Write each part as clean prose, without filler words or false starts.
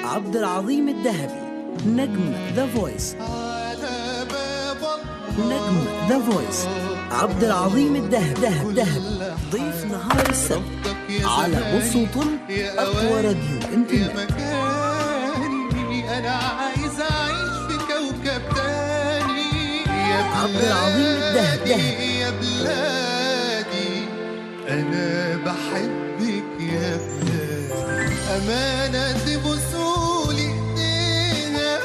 عبد العظيم الذهبي نجم The Voice. نجم The Voice عبد العظيم الذهبي ضيف نهار السبت على بص وطل، أقوى راديو انترنت. أنا عايز أعيش في كوكب تاني يا عبد العظيم الذهبي. يا بلادي أنا بحبك يا بلادي، أمانة تبصولي إيديها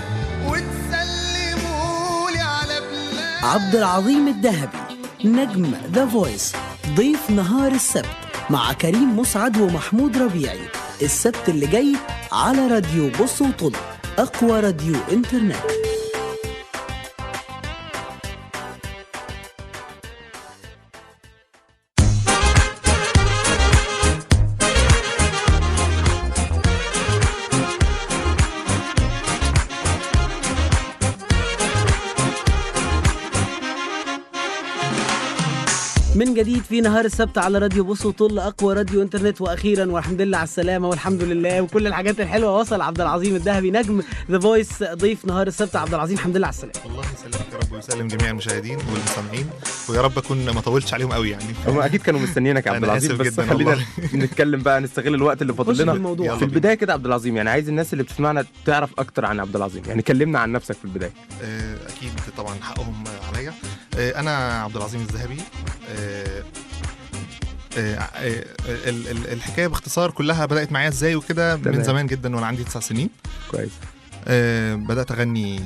وتسلمولي على بلادي. عبد العظيم الذهبي نجم The Voice ضيف نهار السبت مع كريم مسعد ومحمود ربيعي، السبت اللي جاي على راديو بص وطل، أقوى راديو إنترنت. من جديد في نهار السبت على راديو بص وطل، اقوى راديو انترنت. واخيرا والحمد لله على السلامة والحمد لله وكل الحاجات الحلوة، وصل عبد العظيم الذهبي نجم The Voice ضيف نهار السبت. عبد العظيم الحمد لله على السلامة. الله يسلمك يا رب ويسلم جميع المشاهدين والمستمعين، ويا رب اكون ما طولتش عليهم قوي يعني. هم اكيد كانوا مستنيينك يا عبد العظيم، بس خلينا نتكلم بقى، نستغل الوقت اللي فاضل لنا في البداية كده. عبد العظيم يعني عايز الناس اللي بتسمعنا تعرف اكتر عن عبد العظيم، يعني كلمنا عن نفسك في البداية. اكيد طبعا حقهم عليا. انا عبد العظيم الذهبي. الحكاية باختصار كلها بدات معايا ازاي وكده من زمان جدا وانا عندي 9 سنين. كويس. بدات اغني،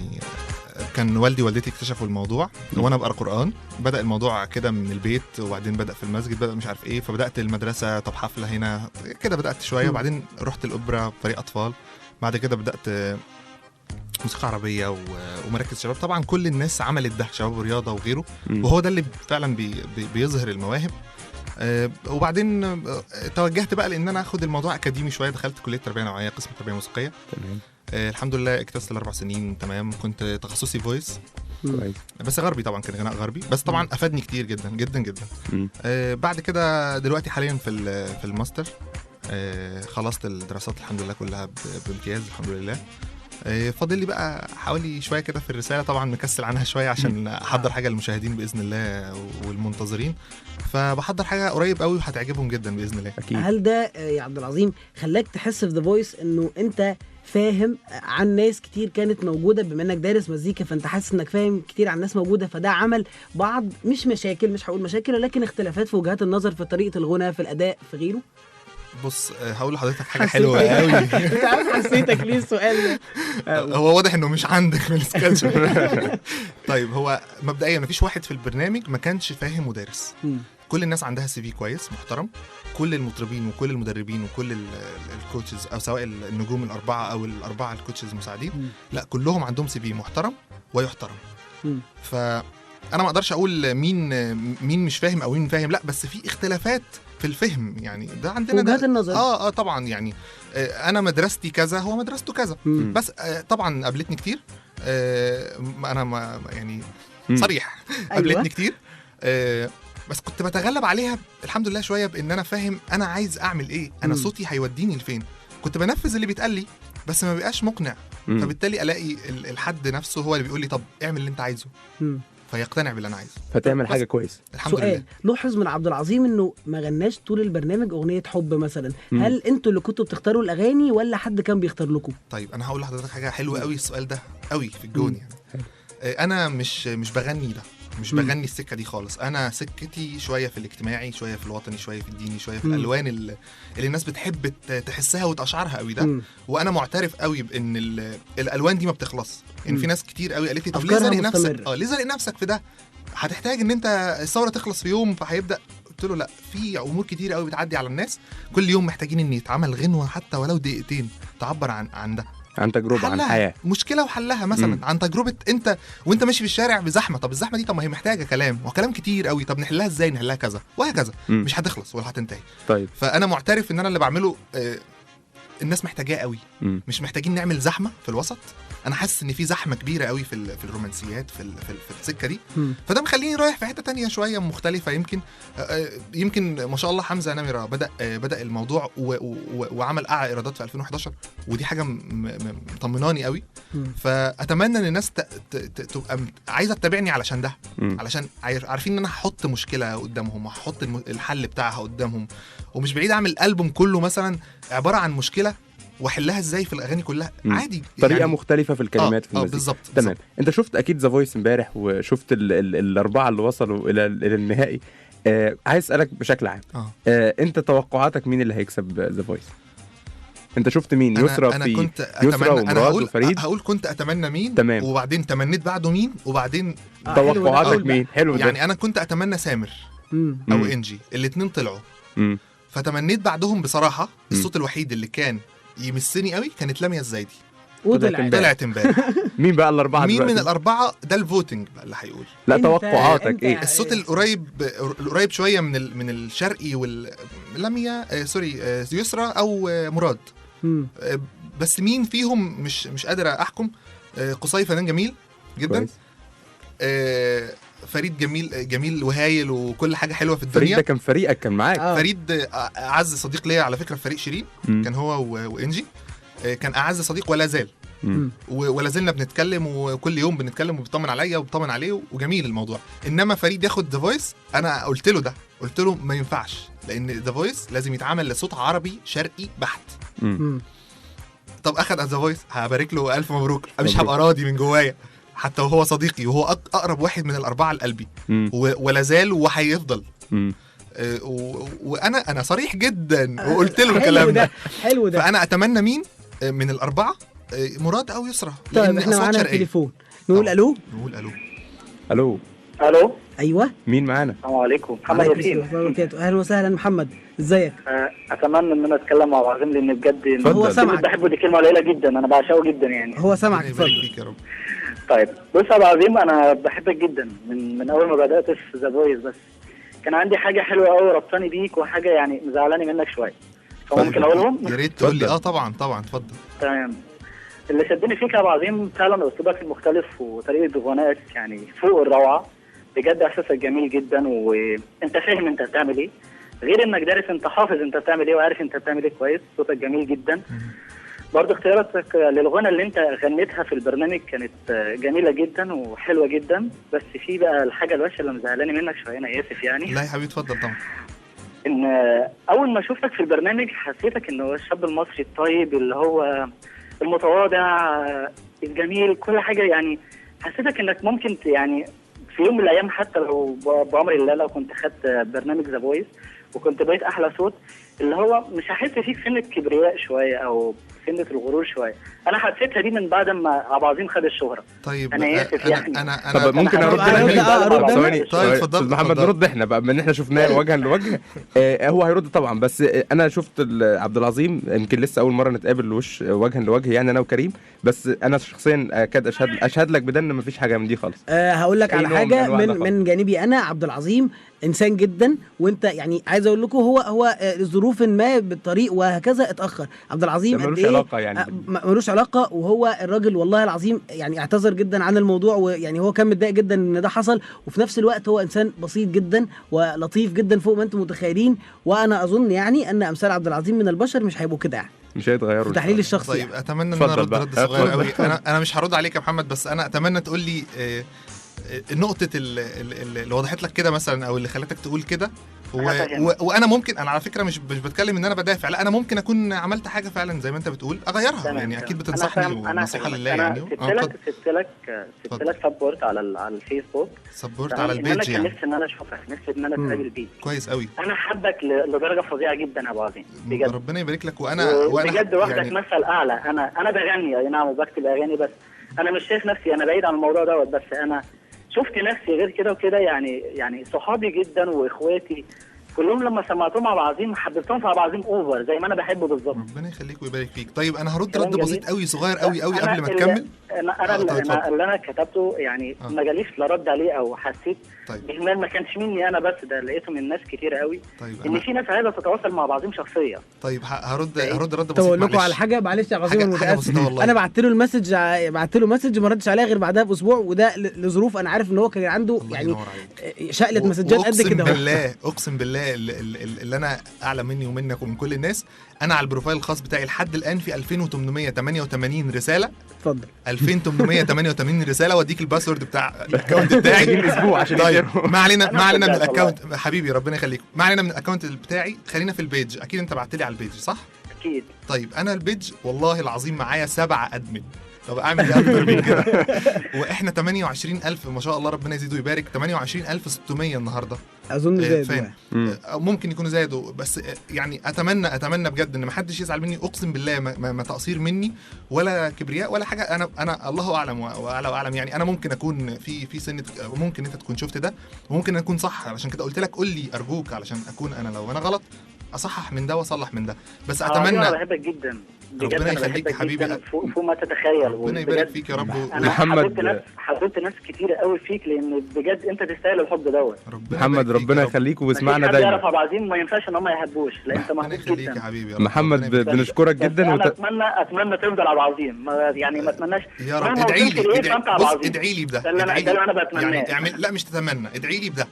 كان والدي ووالدتي اكتشفوا الموضوع وانا بقرا قران. بدا الموضوع كده من البيت، وبعدين بدا في المسجد، بدا مش عارف ايه، فبدات المدرسة، طب حفلة هنا كده، بدات شوية، وبعدين رحت الاوبرا فريق اطفال، بعد كده بدات موسيقى عربية ومراكز شباب. طبعا كل الناس عملت ده، شباب ورياضة وغيره، وهو ده اللي فعلا بيظهر المواهب. وبعدين توجهت بقى لان انا اخد الموضوع اكاديمي شوية، دخلت كليه تربيه نوعية قسم تربيه موسيقية. تمام. الحمد لله اجتزت ال4 سنين تمام. كنت تخصصي voice بس غربي، طبعا كان غناء غربي، بس طبعا افادني كتير جدا جدا جدا. بعد كده دلوقتي حاليا في الماستر، خلصت الدراسات الحمد لله كلها بامتياز الحمد لله. فاضل لي بقى حوالي شوية كده في الرسالة، طبعا مكسل عنها شوية عشان احضر حاجة للمشاهدين باذن الله والمنتظرين، فبحضر حاجة قريب قوي وهتعجبهم جدا باذن الله. أكيد. هل ده يا عبد العظيم خلاك تحس في The Voice انه انت فاهم عن ناس كتير كانت موجودة، بما انك دارس مزيكا فانت حاسس انك فاهم كتير عن ناس موجودة، فده عمل بعض مش مشاكل، مش هقول مشاكل، ولكن اختلافات في وجهات النظر في طريقه الغنى، في الاداء، في غيره؟ بص هقول لحضرتك حاجة حلوة قوي. انت عارف حسيتك ليه السؤال ده؟ هو واضح انه مش عندك من السكتش. طيب، هو مبدئيا مفيش واحد في البرنامج ما كانش فاهم ودارس. كل الناس عندها CV كويس محترم، كل المطربين وكل المدربين وكل ال coaches، او سواء النجوم الاربعة او الاربعة ال coaches المساعدين، لا كلهم عندهم CV محترم ويحترم. فانا ما اقدرش اقول مين مش فاهم او مين فاهم، لا بس في اختلافات في الفهم يعني، ده عندنا وجهات النظر. طبعا يعني انا مدرستي كذا، هو مدرسته كذا. بس طبعا قابلتني كتير، انا ما يعني صريح. قابلتني أيوة. كتير، بس كنت بتغلب عليها الحمد لله شوية بان انا فاهم انا عايز اعمل ايه، انا صوتي هيوديني لفين. كنت بنفذ اللي بيتقال لي بس ما بيبقاش مقنع، فبالتالي الاقي الحد نفسه هو اللي بيقول لي طب اعمل اللي انت عايزه، فيقتنع باللي انا عايزه، فتعمل حاجة كويسة. الحمد لله. لاحظ من عبد العظيم انه ما غناش طول البرنامج اغنية حب مثلا. هل انتوا اللي كنتوا بتختاروا الاغاني ولا حد كان بيختار لكم؟ طيب انا هقول لحضرتك حاجة حلوة قوي، السؤال ده قوي في الجون يعني. انا مش بغني ده، مش بغني السكة دي خالص. انا سكتي شوية في الاجتماعي، شوية في الوطني، شوية في الديني، شوية في الالوان اللي الناس بتحب تحسها وتشعرها قوي ده. وانا معترف قوي بان الالوان دي ما بتخلص يعني. في ناس كتير قوي قالت لي طب ليه زانق نفسك؟ ليه زانق نفسك في ده؟ هتحتاج ان انت الثورة تخلص في يوم فهيبدا. قلت له لا، في امور كتير قوي بتعدي على الناس كل يوم، محتاجين ان يتعمل غنوه حتى ولو دقيقتين تعبر عن ده، عن تجربه، عن حياة، مشكلة وحلها مثلا، عن تجربه انت وانت ماشي في الشارع بزحمه. طب الزحمة دي طب ما هي محتاجه كلام وكلام كتير قوي، طب نحلها ازاي؟ نحلها كذا وهكذا. مش هتخلص ولا هتنتهي. طيب فانا معترف ان انا اللي بعمله الناس محتاجاه قوي. مش محتاجين نعمل زحمة في الوسط. انا حاسس ان في زحمة كبيرة قوي في الرومانسيات في السكة دي. فده مخليني رايح في حتة تانية شوية مختلفة. يمكن ما شاء الله حمزه نمره بدا الموضوع وعمل اعلى ايرادات في 2011، ودي حاجة مطمناني قوي. فاتمنى ان الناس تبقى عايزه تتابعني علشان ده، علشان عارفين ان انا هحط مشكلة قدامهم وهحط الحل بتاعها قدامهم، ومش بعيد اعمل البوم كله مثلا عبارة عن مشكلة واحلها ازاي في الاغاني كلها. عادي، طريقه يعني مختلفة في الكلمات في المزيكا. بالظبط. تمام. انت شفت اكيد The Voice امبارح، وشفت الاربعة اللي وصلوا الى النهائي. عايز اسالك بشكل عام، انت توقعاتك مين اللي هيكسب The Voice؟ انت شفت مين؟ يسرا؟ أنا كنت اتمنى، انا هقول كنت اتمنى مين. تمام. وبعدين تمنيت بعده مين، وبعدين توقعاتك مين؟ حلو ده. يعني انا كنت اتمنى سامر او انجي، الاثنين طلعوا. فتمنيت بعدهم بصراحة. الصوت الوحيد اللي كان يمسني قوي كانت لميا الزايدي، وطلعت امبارح. مين بقى الاربعة؟ مين من الاربعة؟ ده ال voting بقى اللي هيقول. لا، توقعاتك ايه؟ الصوت القريب شوية من الشرقي واللميا، sorry، يسرا او مراد. بس مين فيهم مش قادر احكم. قصي فنان جميل جدا، فريد جميل وهايل وكل حاجة حلوة في الدنيا. فريد ده كان فريقك، كان معاك. فريد اعز صديق ليا على فكرة في فريق شيرين، كان هو وانجي، كان اعز صديق ولا زال، ولا زلنا بنتكلم، وكل يوم بنتكلم وبيطمن عليا وبطمن عليه، وجميل الموضوع. انما فريد ياخد The Voice، انا قلت له ده، قلت له ما ينفعش، لان The Voice لازم يتعمل لصوت عربي شرقي بحت. طب اخد The Voice، هبارك له الف مبروك، مش هبقى راضي من جوايا حتى وهو صديقي، وهو اقرب واحد من الاربعة لقلبي، ولا زال وهيفضل. وانا صريح جدا وقلت له الكلام ده. حلو ده. فانا اتمنى مين من الاربعة؟ مراد او يسرا. طيب احنا معانا التليفون، نقول الو. نقول الو. الو. الو. ايوه، مين معانا؟ السلام عليكم، محمد ياسين. اهلا وسهلا محمد، ازيك؟ اتمنى ان انا اتكلم مع عظيم، لان بجد هو سامعك. بحبه، دي كلمة قليله جدا، انا بعشقه جدا يعني. هو سامعك، اتفضل. طيب بص يا ابو عظيم، انا بحبك جدا من اول ما بدات في The Voice، بس كان عندي حاجة حلوة قوي ربطاني بيك، وحاجه يعني مزعلاني منك شوية، فممكن اقولهم؟ يا ريت تقول لي. طبعا طبعا، اتفضل. تمام. اللي شدني فيك يا ابو عظيم فعلا اسلوبك المختلف وطريقه غنائك، يعني فوق الروعة بجد. احساسك جميل جدا، وانت فاهم انت بتعمل ايه، غير انك دارس، انت حافظ انت بتعمل ايه وعارف انت بتعمل ايه كويس. صوتك جميل جدا. برضه اختياراتك للغنى اللي انت غنيتها في البرنامج كانت جميلة جدا وحلوه جدا. بس في بقى الحاجة الوحشة اللي مزعلاني منك شوية، انا اسف يعني. لا يا حبيبي اتفضل. طبعا ان اول ما شفتك في البرنامج حسيتك ان هو الشاب المصري الطيب اللي هو المتواضع الجميل كل حاجة، يعني حسيتك انك ممكن يعني في يوم من الايام حتى لو بامر الله لو كنت خدت برنامج The Voice وكنت بقيت احلى صوت، اللي هو مش هحس فيك سنة كبرياء شوية او سنة الغرور شوية. انا حسيتها دي من بعد ما ابو عظيم خد الشهرة. طيب انا اسف يعني. انا طب ممكن ارد؟ ثواني. طيب اتفضل محمد، نرد احنا بقى من احنا شفناه وجها لوجه. هو هيرد طبعا، بس انا شفت عبد العظيم يمكن لسه اول مرة نتقابل وش وجها لوجه يعني انا وكريم، بس انا شخصيا اكاد اشهد لك بده ان مفيش حاجة من دي خالص. هقول لك على حاجة من جانبي انا. عبد العظيم انسان جدا، وانت يعني عايز اقول لكم هو ظروف ما بالطريق وهكذا اتاخر. عبد العظيم ملوش علاقة يعني، ملوش علاقة، وهو الراجل والله العظيم يعني اعتذر جدا عن الموضوع، ويعني هو كان متضايق جدا ان ده حصل، وفي نفس الوقت هو انسان بسيط جدا ولطيف جدا فوق ما انتم متخيلين. وانا اظن يعني ان امثال عبد العظيم من البشر مش هيبقوا كده يعني، مش هيتغيروا في تحليل الشخصي. طيب يعني. اتمنى ان انا ارد رد صغير قوي. انا مش هرد عليك يا محمد، بس انا اتمنى تقول لي نقطة اللي وضحت لك كده مثلا، او اللي خلتك تقول كده. وانا ممكن، انا على فكرة مش بتكلم ان انا بدافع، لا انا ممكن اكون عملت حاجة فعلا زي ما انت بتقول اغيرها يعني، اكيد بتنصحني ونصيحة لله يعني. سبت لك support على الفيسبوك، support على ال page يعني. نفسي ان انا اشوفك، نفسي ان انا اتقابل بيك. كويس قوي. انا حبك لدرجة فظيعة جدا يا ابو عظيم بجد، ربنا يبارك لك. وانا بجد واخدك يعني مثل اعلى. انا بغني اي نعم وبكتب اغاني، بس انا مش شايف نفسي، انا بعيد عن الموضوع دوت، بس انا شفت نفسي غير كده وكده يعني صحابي جدا واخواتي كلهم لما سمعتهم على عظيم حببتهم في عظيم over زي ما انا بحبه بالظبط. ربنا يخليك ويبارك فيك. طيب انا هرد رد بسيط قوي صغير قوي قوي قبل ما تكمل. انا انا اللي انا كتبته يعني ما جاليش لا رد عليه او حسيت باهمال، ما كانش مني انا بس، ده لقيته من ناس كتير قوي. طيب ان في ناس عايزه تتواصل مع بعضهم شخصيا. طيب هرد رد بسيط. طب اقول لكم على حاجة، معلش يا عظيم المتاسف، انا بعت له ال message، بعت له message ما ردش عليها غير بعدها باسبوع، وده لظروف انا عارف ان هو كان عنده يعني شقله مسجات قد كده. اقسم بالله، اقسم بالله اللي انا اعلى مني ومنك ومن كل الناس، انا على ال profile الخاص بتاعي لحد الان في 2888 رسالة. اتفضل. 2888 رسالة، واديك ال password بتاع ال account بتاعي اسبوع عشان. طيب ما علينا، ما علينا من ال account حبيبي، ربنا يخليك، ما علينا من ال account بتاعي، خلينا في ال page. اكيد انت بعت لي على ال page صح؟ اكيد. طيب انا ال page والله العظيم معايا 7 admin، طب اعمل ايه اكتر من كده؟ واحنا 28000 ما شاء الله، ربنا يزيده ويبارك، 28600 النهارده اظن زادوا، ممكن يكونوا زادوا، بس يعني اتمنى بجد ان ما حدش يزعل مني، اقسم بالله ما تقصير مني ولا كبرياء ولا حاجة. انا الله اعلم واعلى واعلم، يعني انا ممكن اكون في سنة، ممكن انت تكون شفت ده وممكن اكون صح، علشان كده قلت لك قول لي ارجوك، علشان اكون انا لو انا غلط اصحح من ده واصلح من ده، بس اتمنى. انا بحبك جدا بجد، ربنا يخليك يا حبيبي، فوق ما تتخيل، ربنا يبارك فيك يا رب. محمد، حبيت ناس كتير قوي فيك، لان بجد انت تستاهل الحب دوت. محمد ربنا يخليك واسمعنا دايما. يعرف بعضين ما ينفعش ان هم ما يحبوش، لان انت محبوب جدا يا حبيبي. محمد بنشكرك جدا، انا اتمنى تفضل على العظيم، يعني ما اتمناش يا رب. ادعي لي، ادعي لي بده، ده اللي انا بتمناه يعني. لا مش تتمنى، ادعي لي بده.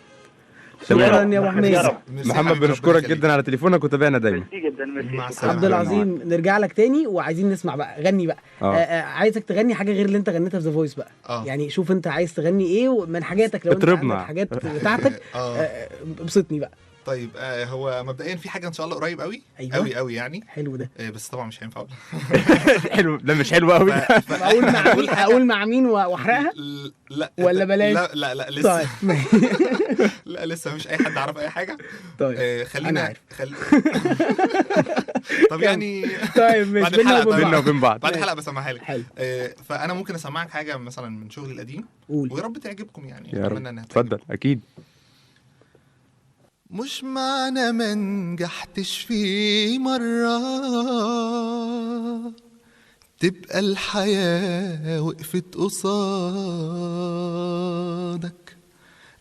شكرا يا ابو حميد. محمد بنشكرك جدا على تليفونك وتابعنا دايما. جدا ميرسي. عبد العظيم نرجع لك تاني، وعايزين نسمع بقى، غني بقى. عايزك تغني حاجة غير اللي انت غنيتها في The Voice بقى. يعني شوف انت عايز تغني ايه من حاجاتك، لو انت عندك حاجات بتاعتك ابسطني بقى. طيب هو مبدئيا في حاجة ان شاء الله قريب قوي. أيوة. قوي قوي يعني. حلو ده. بس طبعا مش هينفع اقول. حلو ده مش حلو قوي. اقول مع مين؟ اقول مع مين واحرقها؟ لا ولا بلاش؟ لا لا لا لسه. طيب. لا لسه مش اي حد عارف اي حاجة. طيب خلينا طب يعني طيب مش بينا وبين بعض، بعد الحلقة بسمعها لك. فانا ممكن اسمعك حاجة مثلا من شغلي القديم، ويا رب تعجبكم يعني، اتمنى انها اتفضل. اكيد. مش معنى ما نجحتش في مرة تبقى الحياة وقفت قصادك،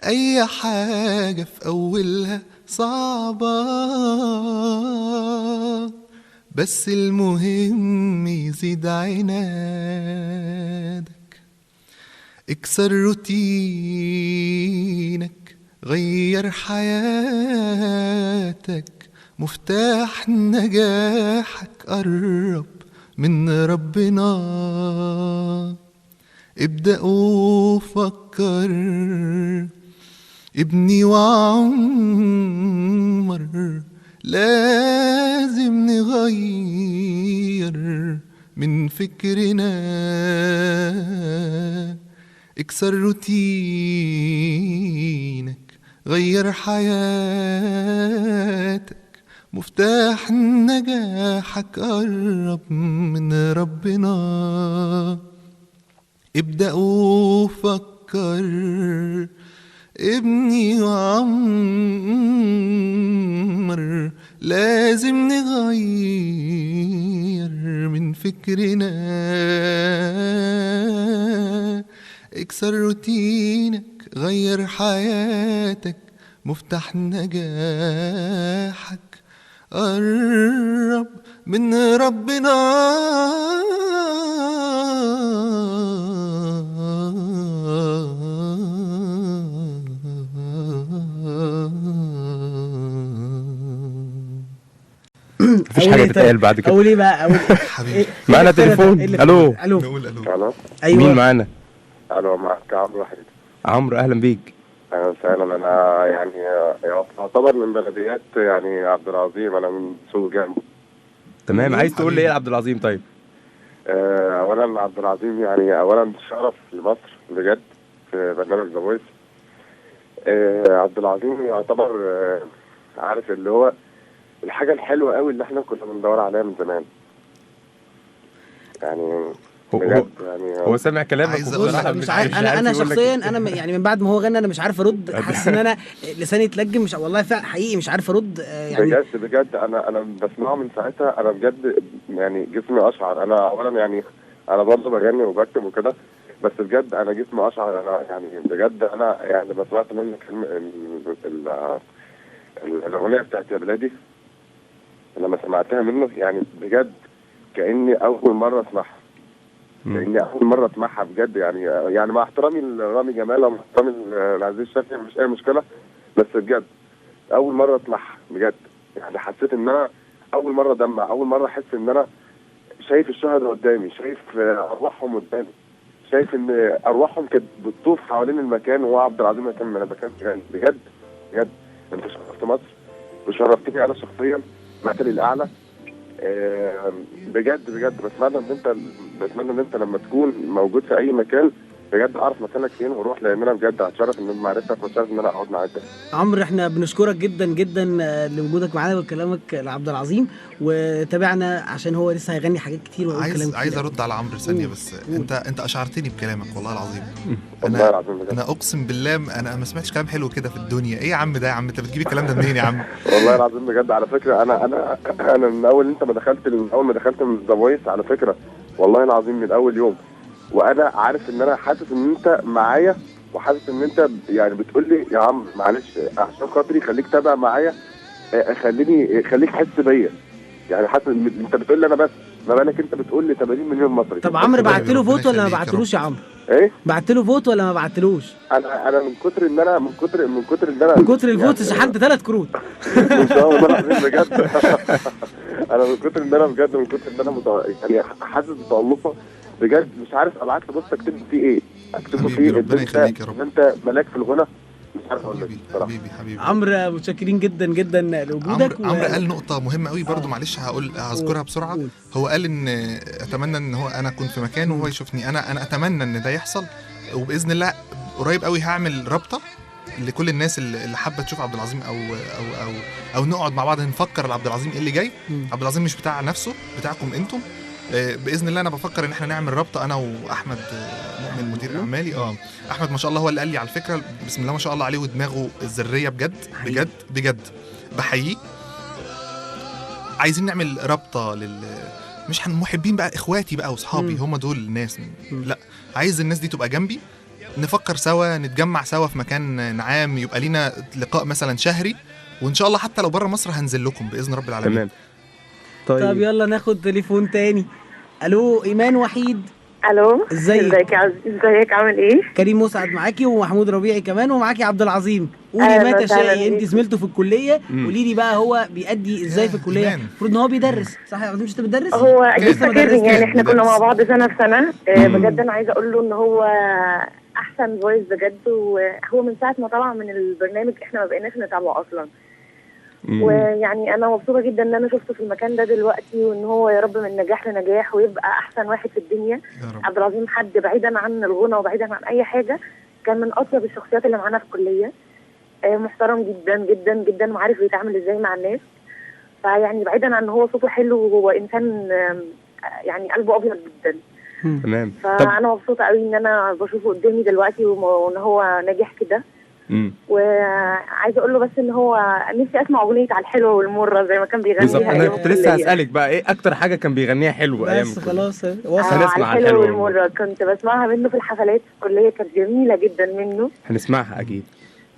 أي حاجة في أولها صعبة، بس المهم يزيد عنادك. اكسر روتينك، غير حياتك، مفتاح نجاحك قرب من ربنا. ابدأ وفكر، ابني وعمر، لازم نغير من فكرنا. اكسر روتينك، غير حياتك، مفتاح نجاحك قرب من ربنا. ابدأ وفكر، ابني وعمر، لازم نغير من فكرنا. اكسر روتينك، غير حياتك، مفتاح نجاحك قرب من ربنا. مفيش حاجة تتقال بعد كده. اقول ايه بقى؟ اقول حبيبي معانا تليفون. الو الو. نقول الو. ايوه مين معانا؟ الو، معاك عمرو وحيد. عمرو اهلا بيك. اهلا وسهلا. انا يعني يعتبر من بلديات يعني عبد العظيم، انا من سوق جنبه. تمام، عايز تقول لي ايه عبد العظيم؟ طيب اولا عبد العظيم يعني اولا شرف لمصر بجد في برنامج The Voice. عبد العظيم يعتبر عارف اللي هو الحاجة الحلوة قوي اللي احنا كنا بندور عليها من زمان يعني. هو يعني هو سامع كلامك. مش عارف انا شخصيا انا يعني من بعد ما هو غنى انا مش عارف ارد، حاسس ان انا لساني اتلجم، مش والله فعلا حقيقي مش عارف ارد يعني بجد بجد. انا بسمعه من ساعتها، انا بجد يعني جسمي اشعر. انا اولا يعني انا برضه بغني وبكتب وكده، بس بجد انا جسمي اشعر. انا يعني بجد انا يعني لما سمعت منك الاغنية بتاعت يا بلادي، لما سمعتها منه يعني بجد كاني اول مرة اسمعها، كاني اول مرة اسمعها بجد. يعني مع احترامي لرامي جمال ومع احترامي لعزيز شافعي، مش اي مشكلة، بس بجد اول مرة اسمعها بجد. يعني حسيت ان انا اول مرة دمع، اول مرة احس ان انا شايف الشهداء قدامي، شايف ارواحهم قدامي، شايف ان ارواحهم كانت بتطوف حوالين المكان، وهو عبد العظيم كان من المكان. بجد بجد انت شرفت مصر وشرفتني انا شخصيا، مثلي الاعلى. بجد بجد بتمنى ان انت لما تكون موجود في اي مكان بجد اعرف مكانك فين واروح، لان انا بجد هتشرف ان انا معرفتك واتشرف ان انا اقعد معاك. عمرو احنا بنشكرك جدا جدا لوجودك معانا وكلامك لعبد العظيم، وتابعنا عشان هو لسه هيغني حاجات كتير وهيقول كلام كتير. عايز ارد على عمرو ثانية بس. انت اشعرتني بكلامك والله العظيم. انا اقسم بالله انا ما سمعتش كلام حلو كده في الدنيا. ايه يا عم ده يا عم، انت بتجيب الكلام ده منين يا عم؟ والله العظيم بجد. على فكرة انا انا انا من اول انت ما دخلت، من اول ما دخلت من The Voice على فكرة والله العظيم من اول يوم، وانا عارف ان انا حاسس ان انت معايا، وحاسس ان انت يعني بتقول لي يا عم معلش عشان خاطري خليك تابع معايا، خليك حس بيا. يعني حاسس انت بتقول لي انا بس، ما بالك انت بتقول لي 80 مليون مصري. طب عمرو بعت له vote ولا ما بعتلوش يا عمرو؟ ايه؟ بعت له vote ولا ما بعتلوش؟ انا من كتر ان انا من كتر من كتر ان انا من كتر ال vote شحنت 3 كروت. والله العظيم بجد. انا من كتر ان انا بجد، من كتر ان انا يعني حاسس بتألقه بجد، مش عارف ابعت له بص اكتب فيه ايه، اكتب فيه ربنا يخليك يا رب، انت ملاك في الغنى، مش عارف اقول لك بصراحة. حبيبي حبيبي عمرو، متشكرين جدا جدا لوجودك. عمرو قال نقطة مهمة قوي برضو، معلش هقول هذكرها بسرعة. هو قال ان اتمنى ان هو انا اكون في مكانه وهو يشوفني. انا اتمنى ان ده يحصل، وباذن الله قريب قوي هعمل رابطه لكل الناس اللي حابة تشوف عبد العظيم او او او او نقعد مع بعض نفكر عبد العظيم ايه اللي جاي. عبد العظيم مش بتاع نفسه، بتاعكم انتم. باذن الله انا بفكر ان احنا نعمل رابطه انا واحمد مؤمن مدير اعمالي. احمد ما شاء الله هو اللي قال لي على الفكرة، بسم الله ما شاء الله عليه، ودماغه الذرية بجد بجد بجد بحييه. عايزين نعمل رابطه لل مش محبين بقى، اخواتي بقى واصحابي هم دول الناس. لا، عايز الناس دي تبقى جنبي، نفكر سوا، نتجمع سوا في مكان نعام، يبقى لينا لقاء مثلا شهري، وان شاء الله حتى لو بره مصر هنزل لكم باذن رب العالمين. تمام. طيب يلا ناخد تليفون تاني. الو ايمان وحيد. الو، ازيك؟ ازيك عامل ايه؟ كريم مسعد معاكي ومحمود ربيعي كمان، ومعاكي عبد العظيم. قولي ما تشائي، انت زميلته في الكلية، قولي لي بقى هو بيأدي ازاي في الكلية؟ المفروض ان هو بيدرس، صح يا عبد العظيم؟ مش انت بتدرس؟ هو اكيد فاكرني، يعني احنا كنا مع بعض سنة في سنة. بجد انا عايزه اقول له ان هو احسن voice بجد، وهو من ساعة ما طلع من البرنامج احنا ما بقيناش نتابعه اصلا. ويعني انا مبسوطة جدا ان انا شفته في المكان ده دلوقتي، وان هو يا رب من نجاح لنجاح ويبقى احسن واحد في الدنيا. عبد العظيم حد بعيدا عن الغنى وبعيدا عن اي حاجة، كان من اطيب الشخصيات اللي معانا في الكلية. محترم جدا جدا جدا، وعارف يتعامل ازاي مع الناس. فيعني بعيدا عن ان هو صوته حلو، وهو انسان يعني قلبه ابيض جدا. تمام. فانا مبسوطة قوي ان انا بشوفه قدامي دلوقتي، وان هو ناجح كده. وعايزه اقول له بس ان هو نفسي اسمع اغنية على الحلوة والمرة زي ما كان بيغنيها. انا كنت لسه هسالك بقى ايه اكتر حاجة كان بيغنيها حلوة ايام بس خلاص هنسمع على الحلوة والمرة. كنت بسمعها منه في الحفلات في الكلية، كانت جميلة جدا منه. هنسمعها اكيد.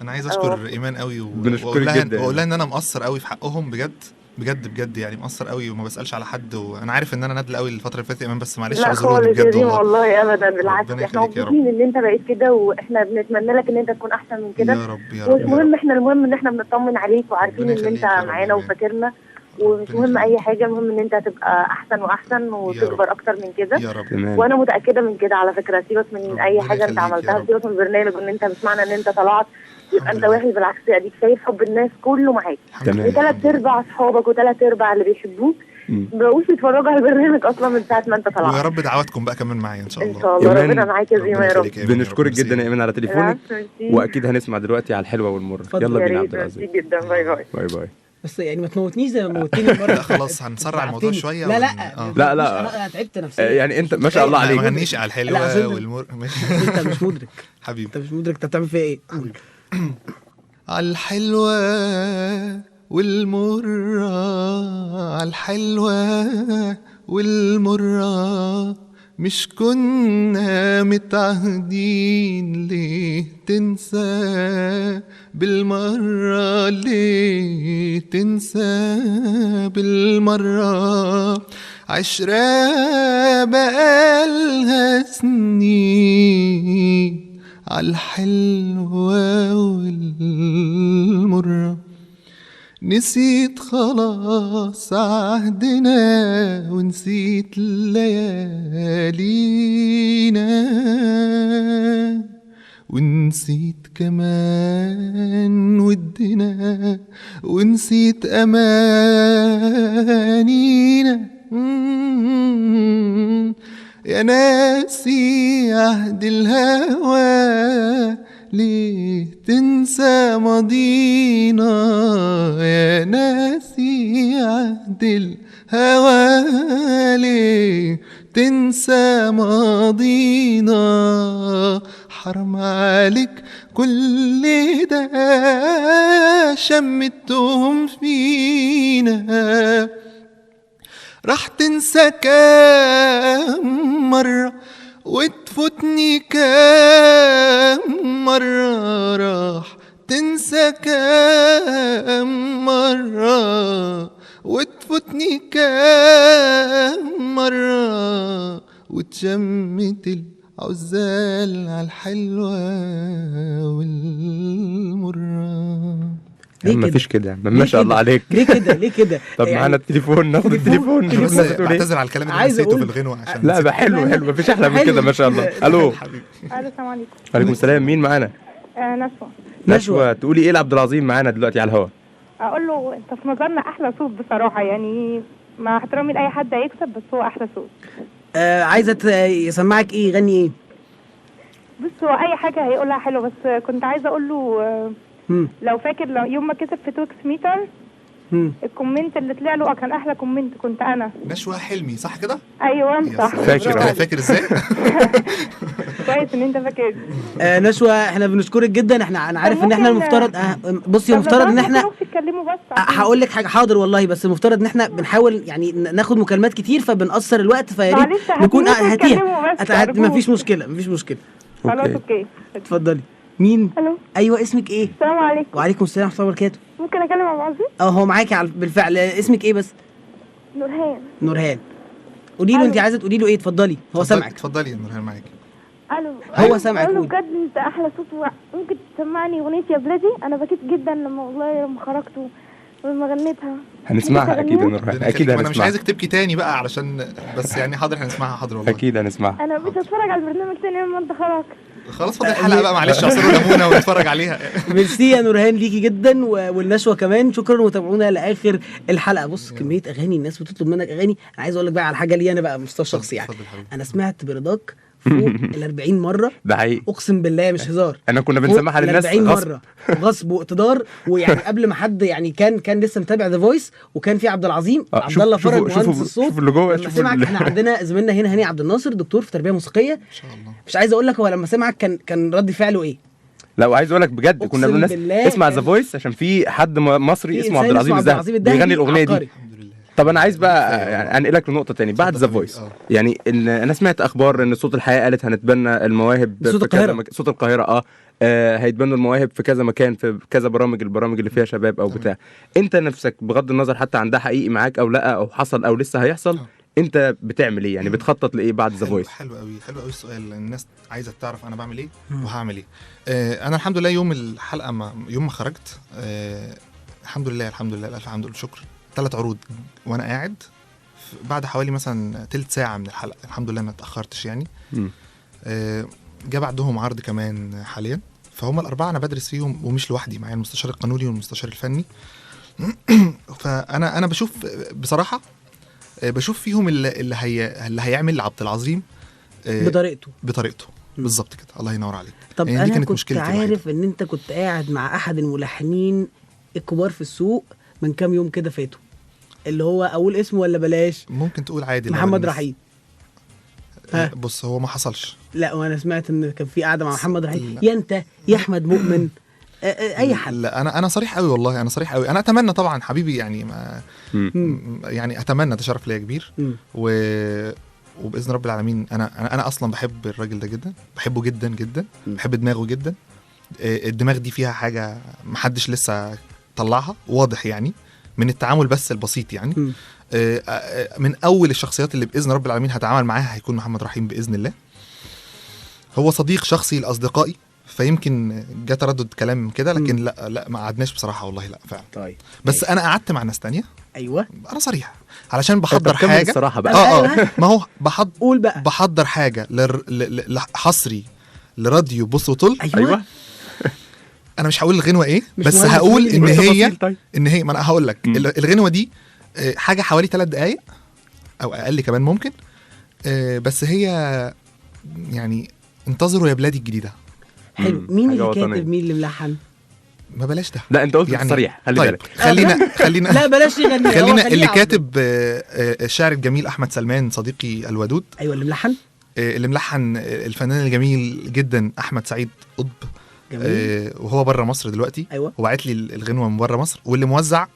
انا عايز اشكر ايمان قوي واقول لها ان انا مقصر قوي في حقهم بجد بجد بجد، يعني مقصر قوي وما بسالش على حد، وانا عارف ان انا ندل قوي الفترة اللي فاتت ايمان، بس معلش اعذروني بجد والله. والله ابدا بالعكس، احنا مبسوطين ان انت بقيت كده، واحنا بنتمنى لك ان انت تكون احسن من كده يا رب يا رب. مش مهم احنا، المهم ان احنا بنطمن عليك وعارفين ان انت معانا وفاكرنا، ومش مهم اي حاجة، المهم ان انت هتبقى احسن واحسن وتكبر اكتر من كده يا رب. وانا متاكدة من كده على فكرة. سيبك من اي حاجة انت عملتها، سيبك من البرنامج وان انت مش معنى ان انت طلعت يبقى انت وحش، بالعكس اديك شايف حب الناس كله معاك، وثلاث ارباع اصحابك وثلاث ارباع اللي بيحبوك ما بقوش يتفرجوا على البرنامج اصلا من ساعة ما انت طلعت. ويا رب دعواتكم بقى كمان معايا ان شاء الله. ان شاء الله ربنا معاك يا زيما يا رب. بنشكرك جدا يا ايمان على تليفونك، واكيد هنسمع دلوقتي على الحلوة والمرة. يلا بينا عبد العزيز. جدا، bye bye. bye bye. بس يعني ما تموتنيش زي ما موتني المرة. لا خلاص هنسرع الموضوع شوية. لا لا لا لا، انا تعبت نفسيا يعني. انت ما شاء الله عليك. ما غنيش على الحلوة والمر. انت مش مدرك حبيبي، انت مش مدرك انت بتعمل فيها ايه. عالحلوة والمرة، عالحلوة والمرة، مش كنا متعهدين ليه تنسى بالمرة، ليه تنسى بالمرة، عشرة بقالها سنين عالحلوة والمرة، نسيت خلاص عهدنا ونسيت ليالينا، ونسيت كمان ودنا، ونسيت أمانينا، يا ناسي عهد الهوى ليه تنسى ماضينا، يا ناسي عهد الهوى ليه تنسى ماضينا، حرام عليك كل ده شمتهم فينا، راح تنسى كام مرة وتفوتني كام مرة، راح تنسى كام مرة وتفوتني كام مرة، وتشمت العزال على الحلوة والمرة. ليه كده؟ مفيش كده، ما شاء الله عليك. ليه كده؟ ليه كده؟ طب يعني معانا التليفون، ناخد التليفون. بعتذر على الكلام اللي نسيته في الغنوه عشان لا بقى حلو حلو، مفيش احلى من كده ما شاء الله. الو. الو السلام عليكم. وعليكم السلام، مين معانا؟ نشوى. نشوى، تقولي ايه لعبد العظيم معانا دلوقتي على الهوا؟ اقول له انت في نظرنا احلى صوت بصراحة، يعني مع احترامي لاي حد هيكسب، بس هو احلى صوت. عايزه يسمعك ايه؟ يغني ايه؟ بص هو اي حاجة هيقولها حلو، بس كنت عايزه اقول له لو فاكر لو يوم ما كسب في توكس ميتر ال comment اللي طلع له كان احلى comment، كنت انا نشوى حلمي صح كده؟ ايوه صح. فاكر فاكر ازاي؟ كويس ان انت فاكر. نشوى احنا بنشكرك جدا. احنا انا عارف ان احنا المفترض بصي المفترض ان احنا هقول لك حاجة، حاضر والله، بس المفترض ان احنا بنحاول يعني ناخد مكالمات كتير فبنقصر الوقت، فيا ريت نكون هاتيها. مفيش مشكلة مفيش مشكلة. خلاص okay اتفضلي. مين؟ الو. ايوه اسمك ايه؟ السلام عليكم. وعليكم السلام ورحمة الله وبركاته. ممكن اكلم عبد العظيم؟ هو معاكي بالفعل. اسمك ايه بس؟ نورهان. نورهان، قولي له انت عايزه تقولي له ايه، اتفضلي هو سامعك. اتفضلي يا نورهان معاكي. الو. هو سامعك. قولي بجد انت احلى صوت، ممكن تسمعني اغنية يا بلادي؟ انا بكيت جدا لما والله لما خرجت ولما غنيتها. هنسمعها اكيد يا نورهان، اكيد هنسمعها. انا مش عايزك تبكي تاني بقى علشان بس يعني حاضر هنسمعها، حاضر والله اكيد هنسمعها. انا بقيت اتفرج على البرنامج تاني لما انت خرجت. خلاص فاضل الحلقة بقى، معلش عصروا ليمونه ونتفرج عليها. ميرسي يا نورهان ليكي جدا، والنشوه كمان شكرا، وتابعونا لاخر الحلقة. بص كمية اغاني الناس بتطلب منك اغاني. انا عايز اقول لك بقى على حاجة لي انا بقى مستوى شخصي يعني، انا سمعت برضاك فوق ال 40 مرة. ده حقيقي اقسم بالله مش هزار. انا كنا بنسمعها للناس 40 مرة غصب واقتدار، ويعني قبل ما حد يعني كان لسه متابع The Voice، وكان في عبد العظيم عبد الله فرج مهندس الصوت. شوف اللي جوه، شوف سمعك. احنا عندنا زميلنا هنا هاني عبد الناصر دكتور في تربيه موسيقية، ما شاء الله. مش عايز اقول لك هو لما سمعك كان رد فعله ايه. لا وعايز اقول لك بجد كنا بنقول للناس اسمع The Voice عشان في حد مصري اسمه عبد العظيم الذهبي بيغني الاغنية دي. طب انا عايز بقى يعني انقلك لنقطة تاني بعد The Voice. يعني ان انا سمعت اخبار ان صوت الحياة قالت هنتبنى المواهب صوت القاهرة. صوت القاهرة هيتبنوا المواهب في كذا مكان، في كذا برامج، البرامج اللي فيها شباب او بتاع. انت نفسك بغض النظر حتى عن ده حقيقي معاك او لا، او حصل او لسه هيحصل، انت بتعمل ايه يعني؟ بتخطط لايه بعد The Voice؟ حلو قوي، حلو قوي السؤال. الناس عايزه تعرف انا بعمل ايه وهعمل ايه. انا الحمد لله يوم الحلقة ما يوم ما خرجت الحمد لله الحمد لله الف حمد والشكر، 3 عروض وانا قاعد بعد حوالي مثلا تلت ساعة من الحلقة، الحمد لله ما اتاخرتش يعني. جه بعدهم عرض كمان حاليا، فهم الاربعة انا بدرس فيهم ومش لوحدي، معايا المستشار القانوني والمستشار الفني. فانا بشوف بصراحة، بشوف فيهم اللي هيعمل عبد العظيم بطريقته بالظبط كده. الله ينور عليك. طب يعني انا كنت عارف ان انت كنت قاعد مع احد الملحنين الكبار في السوق من كام يوم كده فاتوا، اللي هو اقول اسمه ولا بلاش؟ ممكن تقول عادي. محمد رحيم. بص هو ما حصلش. لا وانا سمعت ان كان في قعدة مع محمد رحيم، يا انت يا احمد مؤمن اي حد. لا انا صريح قوي والله، انا صريح قوي. انا اتمنى طبعا حبيبي يعني ما يعني اتمنى، ده شرف ليا كبير. وباذن رب العالمين انا اصلا بحب الراجل ده جدا، بحبه جدا جدا، بحب دماغه جدا. الدماغ دي فيها حاجة محدش لسه طلعها، واضح يعني من التعامل بس البسيط يعني. من اول الشخصيات اللي باذن رب العالمين هتعامل معاها هيكون محمد رحيم باذن الله. هو صديق شخصي لاصدقائي، فيمكن جه تردد كلام كده، لكن لا ما قعدناش بصراحة والله، لا فعلا. طيب بس انا قعدت مع ناس تانية. ايوه انا صريح علشان بحضر حاجة الصراحة بقى. ما هو بحضر حاجة لحصري لراديو بص وطل. ايوه انا مش هقول الغنوه ايه، بس هقول ان هي ان هي ما انا هقول لك الغنوه دي حاجة حوالي 3 دقائق او اقل كمان ممكن، بس هي يعني انتظروا يا بلادي الجديدة. حلو. مين اللي كاتب، مين اللي ملحن؟ ما بلاش ده، لا انت قلت يعني صريح، خلي طيب بالك. خلينا لا بلاش يغني، خلينا اللي كاتب الشاعر الجميل احمد سلمان صديقي الودود. ايوه اللي ملحن، اللي ملحن الفنان الجميل جدا احمد سعيد قطب. وهو بره مصر دلوقتي. أيوة. وبعت لي الغنوه من بره مصر، واللي موزع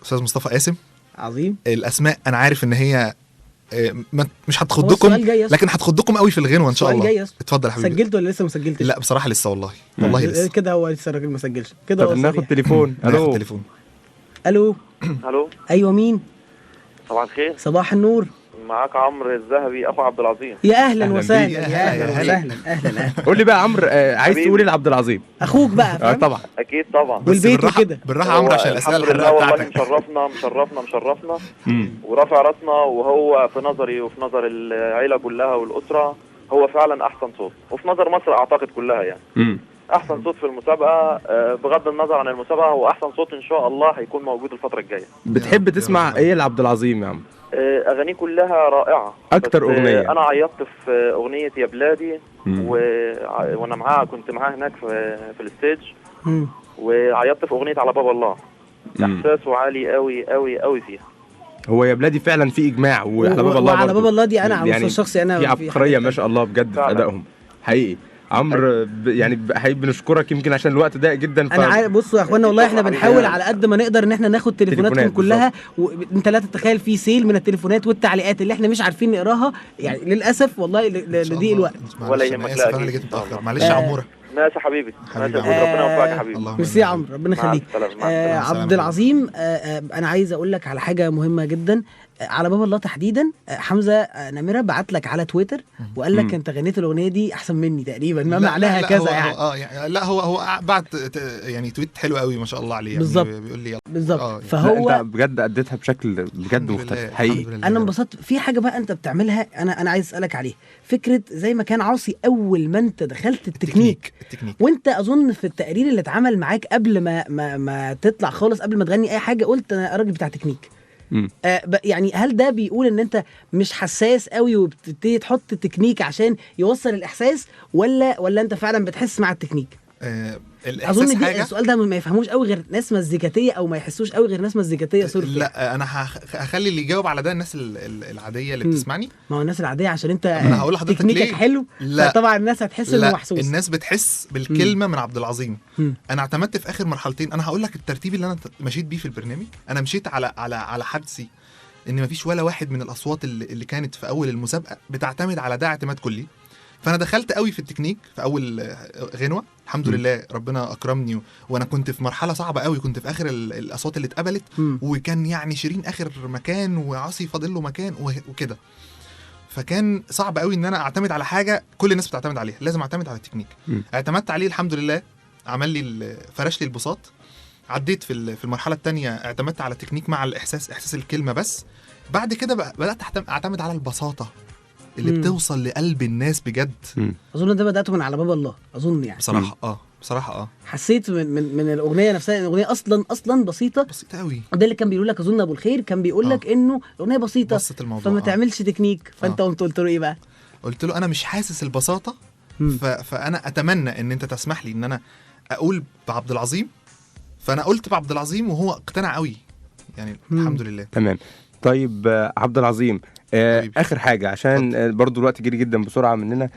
استاذ مصطفى قاسم. عظيم. الاسماء انا عارف ان هي مش هتخضكم، لكن هتخضكم قوي في الغنوه ان شاء الله. اتفضل يا حبيبي. سجلت ولا لسه ما سجلتش؟ لا بصراحة لسه والله، والله لسه كده. هو لسه الراجل ما سجلش كده. طب ناخد تليفون. الو. تليفون. الو. الو. ايوه مين؟ صباح الخير. صباح النور. معاك عمرو الذهبي اخو عبد العظيم. يا اهلا وسهلا. يا اهلا وسهلا. اهلا. قول لي بقى يا عمرو، عايز تقول لعبد العظيم اخوك بقى؟ طبعا اكيد طبعا، والبيت وكده. بالراحة عمرو عشان الاسئلة الحراقه بتاعتك. والله مشرفنا مشرفنا مشرفنا ورافع راسنا، وهو في نظري وفي نظر العيلة كلها والاسرة هو فعلا احسن صوت، وفي نظر مصر اعتقد كلها يعني. احسن صوت في المسابقة، بغض النظر عن المسابقة هو احسن صوت ان شاء الله هيكون موجود الفترة الجاية. بتحب تسمع ايه لعبد العظيم يا عم؟ اغانيه كلها رائعة. اكتر اغنية انا عيطت في اغنية يا بلادي، وانا معاه، كنت معاه هناك في ال stage، وعيطت في اغنية على باب الله. احساسه عالي قوي قوي قوي فيها. هو يا بلادي فعلا في اجماع، وعلى باب الله، وعلى باب الله دي انا على المستوى الشخصي انا في عبقرية ما شاء الله بجد في ادائهم حقيقي. عمرو يعني حقيقي بنشكرك، يمكن عشان الوقت ضيق جدا. انا عارف. بصوا يا اخوانا والله احنا بنحاول على قد ما نقدر ان احنا ناخد تليفوناتكم كلها، وانت لا تتخيل في سيل من التليفونات والتعليقات اللي احنا مش عارفين نقراها يعني للاسف والله لضيق الوقت. ولا يهمك. لا انا اللي جيت متاخر، معلش يا عموره. ماشي يا حبيبي، ماشي، ربنا يوفقك يا حبيبي. ميرسي يا عمرو، ربنا يخليك. عبد العظيم، انا عايز اقول لك على حاجة مهمة جدا على باب الله تحديدا. حمزه نمره بعت لك على تويتر وقال لك انت غنيت الاغنية دي احسن مني تقريبا، ما معناها كذا يعني. يعني لا هو بعت يعني tweet حلو قوي ما شاء الله عليه يعني. بالظبط، بيقول لي بالظبط. يعني فهو انت بجد اديتها بشكل بجد مختلف حقيقي. انا انبسطت في حاجة بقى انت بتعملها، انا عايز اسالك عليها. فكرة زي ما كان عاصي اول ما انت دخلت التكنيك، وانت اظن في التقرير اللي اتعمل معاك قبل ما تطلع خالص، قبل ما تغني اي حاجة، قلت انا راجل بتاع تكنيك. يعني هل ده بيقول ان انت مش حساس قوي وبتبتدي تحط تكنيك عشان يوصل الاحساس، ولا انت فعلا بتحس مع التكنيك؟ اظن دي السؤال ده ما يفهموش قوي غير ناس مزيكاتيه، او ما يحسوش قوي غير ناس مزيكاتيه. sorry. لا انا هخلي اللي يجاوب على ده الناس العادية اللي بتسمعني. ما هو الناس العادية عشان انت تكنيكك حلو، فطبعا الناس هتحس انه محسوس. الناس بتحس بالكلمة من عبد العظيم. انا اعتمدت في اخر مرحلتين. انا هقول لك الترتيب اللي انا مشيت بيه في البرنامج. انا مشيت على على على حدسي ان مفيش ولا واحد من الاصوات اللي كانت في اول المسابقة بتعتمد على ده اعتماد كلي. فانا دخلت قوي في التكنيك في اول غنوه، الحمد لله ربنا اكرمني، وانا كنت في مرحلة صعبة قوي، كنت في اخر الاصوات اللي اتقبلت، وكان يعني شيرين اخر مكان وعاصي فاضل له مكان وكده، فكان صعب قوي ان انا اعتمد على حاجة كل الناس بتعتمد عليها، لازم اعتمد على التكنيك. اعتمدت عليه الحمد لله، عمل لي فرش لي البساط. عديت في المرحلة الثانية اعتمدت على التكنيك مع الاحساس، احساس الكلمة بس. بعد كده بدات اعتمد على البساطة اللي بتوصل لقلب الناس بجد. اظن ده بدأته من على باب الله اظن يعني. بصراحة بصراحة حسيت من الاغنية نفسها، الاغنية اصلا بسيطة بسيطة قوي. ده اللي كان بيقول لك اظن ابو الخير كان بيقول لك انه الاغنية بسيطة، فما تعملش تكنيك. فانت قمت قلت له ايه بقى؟ قلت له انا مش حاسس البساطة، فانا اتمنى ان انت تسمح لي ان انا اقول بعبد العظيم. فانا قلت بعبد العظيم وهو اقتنع قوي يعني. الحمد لله. تمام. طيب عبد العظيم، اخر حاجة عشان برضو الوقت جري جدا بسرعة مننا.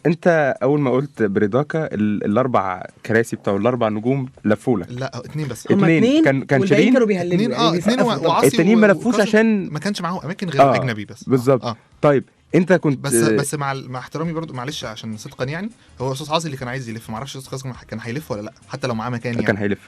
انت اول ما قلت برضاكا الاربع كراسي بتوع الاربع نجوم لفوا لك. لا اثنين بس، اثنين كان شيرين كانوا بيهللوا اثنين وعاصي، التانيين ما لفوش عشان ما كانش معاهم اماكن غير اجنبي بس. بالظبط. طيب انت كنت بس مع احترامي برضو، معلش عشان صدقا يعني، هو استاذ عاصي اللي كان عايز يلف، ما اعرفش استاذ قاسم كان هيلف ولا لا، حتى لو معاه مكان يعني كان هيلف،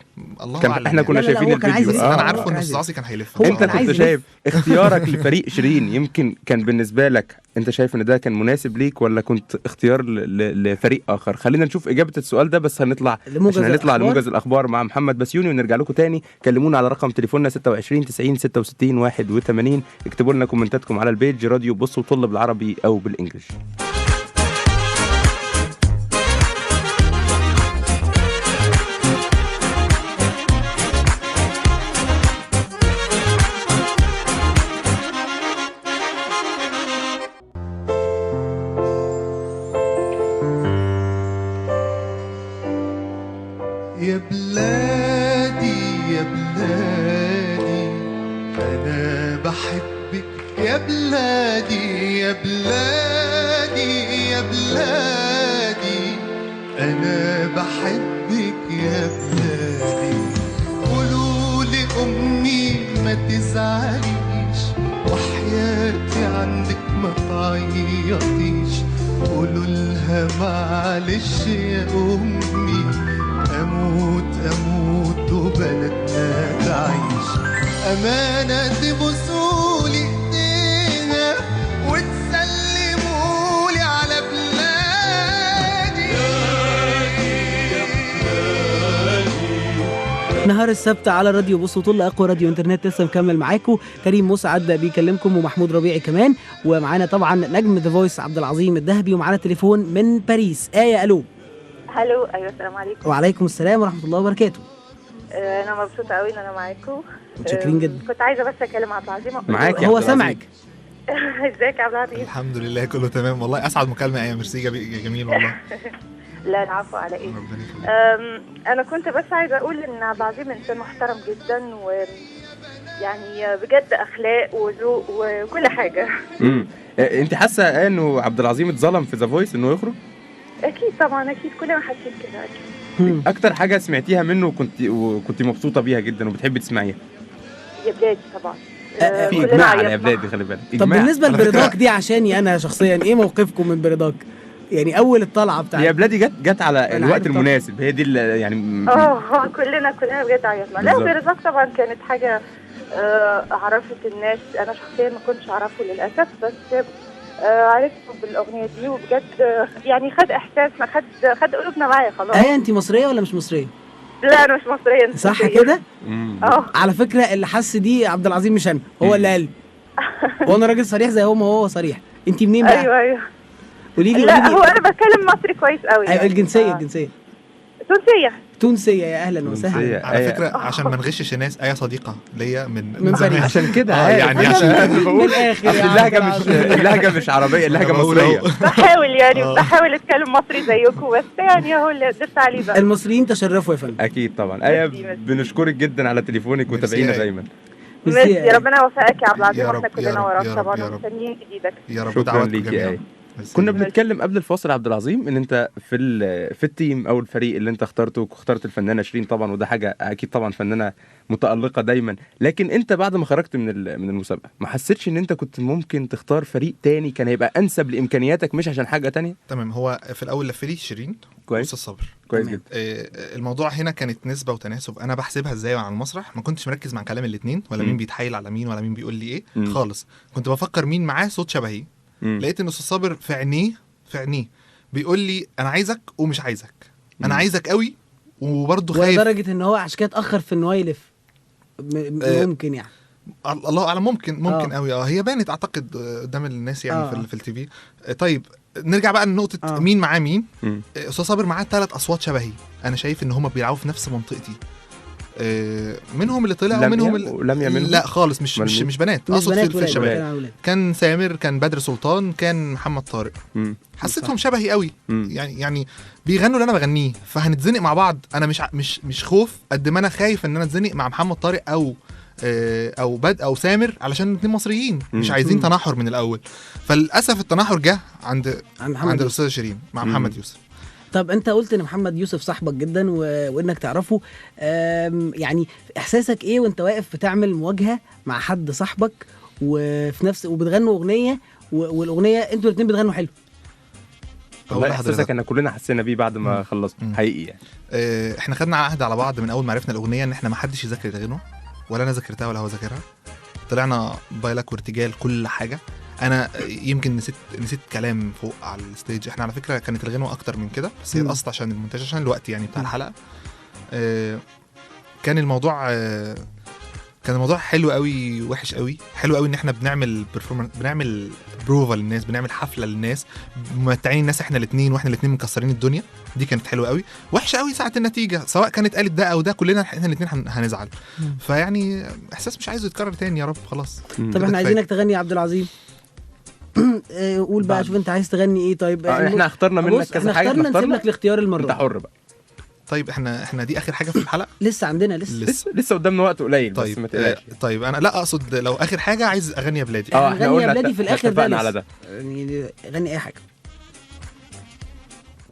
الله كان اعلم. احنا كنا يعني. شايفين الفيديو، انا عارفه ان استاذ عاصي كان هيلف. انت كنت شايف اختيارك لفريق شيرين يمكن كان بالنسبة لك انت شايف ان ده كان مناسب ليك، ولا كنت اختيار لفريق اخر؟ خلينا نشوف اجابه السؤال ده، بس هنطلع عشان هنطلع لموجز الاخبار مع محمد بسيوني ونرجع لكم تاني. كلمونا على رقم تليفوننا 26 90 66 81، اكتبوا لنا كومنتاتكم على ال page راديو بص وطل بالعربي او بال English. يا بلادي يا بلادي أنا بحبك، يا بلادي يا بلادي يا بلادي أنا بحبك يا بلادي. قولوا لأمي ما تزعليش، وحياتي عندك ما تعيطيش، قولوا لها معلش يا أمي، أموت أموت وبلدنا تعيش. أمانة تبوسولي إيديها وتسلمولي على بلادي. نهار السبت على راديو بص وطل، أقوى راديو إنترنت. لسه مكمل معاكم كريم مسعد بيكلمكم ومحمود ربيعي كمان، ومعانا طبعا نجم The Voice عبد العظيم الذهبي، ومعانا تليفون من باريس. آية ألو. هلو. ايوه السلام عليكم. وعليكم السلام ورحمة الله وبركاته. انا مبسوطة قوي ان انا معاكم. متشكرين جدا. كنت عايزه بس اكلم عبد العظيم. معاك هو سامعك. ازيك يا عبد العظيم؟ الحمد لله كله تمام والله، اسعد مكالمة. ايه ميرسي جميل والله. لا العفو، على ايه. انا كنت بس عايزه اقول ان عبد العظيم انسان محترم جدا، ويعني بجد اخلاق وذوق وكل حاجة. انت حاسه انه عبد العظيم اتظلم في The Voice انه يخرج؟ اكيد طبعا، اكيد كلنا حاسين كده. اكيد. اكتر حاجة سمعتيها منه وكنت مبسوطة بيها جدا وبتحبي تسمعيها؟ يا بلادي طبعا. في اجماع على يا بلادي، خلي بالك. طب بالنسبة لبرضاك دي، عشاني انا شخصيا، ايه موقفكم من برضاك؟ يعني اول الطلعة بتاعت يا بلادي جت على الوقت المناسب، هي دي يعني كلنا بجد عيطنا. لا برضاك طبعا كانت حاجة عرفت الناس، انا شخصيا ما كنتش اعرفه للاسف، بس عرفته بالاغنيه دي، وبجد يعني خد احساسنا، خد قلوبنا معايا خلاص. ايه انت مصرية ولا مش مصرية؟ لا انا مش مصرية. صح كده؟ على فكرة اللي حس دي عبد العظيم مش انا، هو اللي قال. وانا راجل صريح زي هو ما هو صريح. انت منين بقى؟ ايوه. قولي لي. لا هو انا بتكلم مصري كويس قوي. ايوه الجنسية. الجنسية تونسية. تونسية، يا اهلا وسهلا. على فكرة عشان ما نغشش الناس، اي صديقه ليا من باريس عشان كده يعني عشان بقول اللهجة مش عربية، اللهجة مصرية. بحاول يعني بحاول اتكلم مصري زيكم، بس يعني اهو اللي قدرت عليه بقى. المصريين تشرفوا يا فندم. اكيد طبعا. ايه بنشكرك جدا على تليفونك وتابعينا دايما. ميرسي، ربنا يوفقك يا عبد العظيم، واحنا كلنا وراك طبعا ومستنيين جديدك يا رب. شكرا ليك يا ايه. كنا بنتكلم قبل الفاصل عبد العظيم ان انت في ال team او الفريق اللي انت اخترته، اخترت الفنانة شيرين طبعا، وده حاجة اكيد طبعا فنانة متالقه دايما، لكن انت بعد ما خرجت من المسابقة ما حسيتش ان انت كنت ممكن تختار فريق تاني كان هيبقى انسب لامكانياتك، مش عشان حاجة تانية؟ تمام. هو في الاول لف لي شيرين كويس الصبر كويس جدا. الموضوع هنا كانت نسبه وتناسب، انا بحسبها ازاي على المسرح، ما كنتش مركز مع كلام الاثنين ولا مين بيتحايل على مين ولا مين بيقول لي ايه خالص، كنت بفكر مين معاه صوت شبهي. لقيت ان استاذ صابر في عينيه بيقول لي انا عايزك ومش عايزك، انا عايزك قوي وبرضه خايف، لدرجة ان هو عشان كده اتاخر في ان هو يلف. ممكن يعني الله اعلم، ممكن قوي. هي بانت اعتقد قدام الناس يعني في ال TV. طيب نرجع بقى لنقطة مين معاه مين. استاذ صابر معاه 3 اصوات شبهي، انا شايف ان هما بيلعبوا في نفس منطقتي. منهم اللي طلع ومنهم اللي منهم لا خالص، مش بنات، اقصد في الشباب. كان سامر، كان بدر سلطان، كان محمد طارق. حسيتهم شبهي قوي. يعني بيغنوا اللي انا بغنيه، فهنتزنق مع بعض. انا مش خوف قد ما انا خايف ان انا اتزنق مع محمد طارق او او او سامر علشان الاثنين مصريين، مش عايزين تناحر من الاول. فللاسف التناحر جه عند الاستاذة شيرين مع محمد يوسف. طب انت قلت ان محمد يوسف صاحبك جدا وانك تعرفه، يعني احساسك ايه وانت واقف بتعمل مواجهة مع حد صاحبك وفي نفس وبتغنوا اغنية، والاغنية انتوا الاثنين بتغنوا حلو؟ والله احساسك ان كلنا حسينا بيه بعد ما خلصنا حقيقي يعني. احنا خدنا عهد على بعض من اول ما عرفنا الاغنية ان احنا ما حدش يذاكر الغنوه، ولا انا ذاكرتها ولا هو ذاكرها. طلعنا بايلك وارتجال كل حاجة. انا يمكن نسيت كلام فوق على ال stage. احنا على فكرة كانت الغنوه اكتر من كده، بس هي اتقصت عشان المونتاج، عشان الوقت يعني بتاع الحلقة. كان الموضوع حلو قوي، وحش قوي. حلو قوي ان احنا بنعمل performance، بنعمل بروفا للناس، بنعمل حفلة للناس، ممتعين الناس احنا الاثنين، واحنا الاثنين مكسرين الدنيا. دي كانت حلوة قوي. وحشة قوي ساعة النتيجة، سواء كانت قالت ده او ده، كلنا احنا الاثنين هنزعل. فيعني احساس مش عايزه يتكرر تاني يا رب. خلاص. طب احنا عايزينك تغني يا عبد العظيم. قول بقى، شوف انت عايز تغني ايه. طيب احنا اخترنا منك كذا حاجة، احنا اخترنا نسيب لك الاختيار المرة. انت حر بقى. طيب احنا دي اخر حاجة في الحلقة؟ لسه عندنا لسه قدامنا وقت قليل. طيب بس ما تقلقش. طيب انا لا اقصد لو اخر حاجة عايز اغني يا بلادي. احنا قلنا يا بلادي في الاخر، ده على ده يعني غني اي حاجة.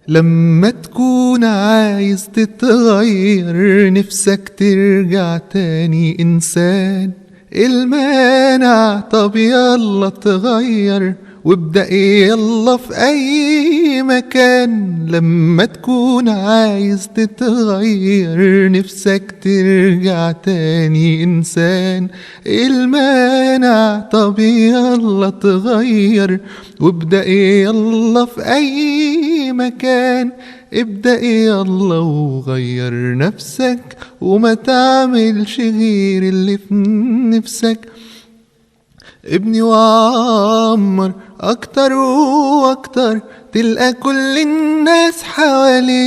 لما تكون عايز تتغير، نفسك ترجع تاني انسان، المانع طب يلا تغير وابدأ يلا في أي مكان. لما تكون عايز تتغير، نفسك ترجع تاني إنسان، المانع طب يلا تغير وابدأ يلا في أي مكان. ابدأ يلا وغير نفسك وما تعملش غير اللي في نفسك. ابني وعمر أكتر وأكتر، تلقى كل الناس حواليك.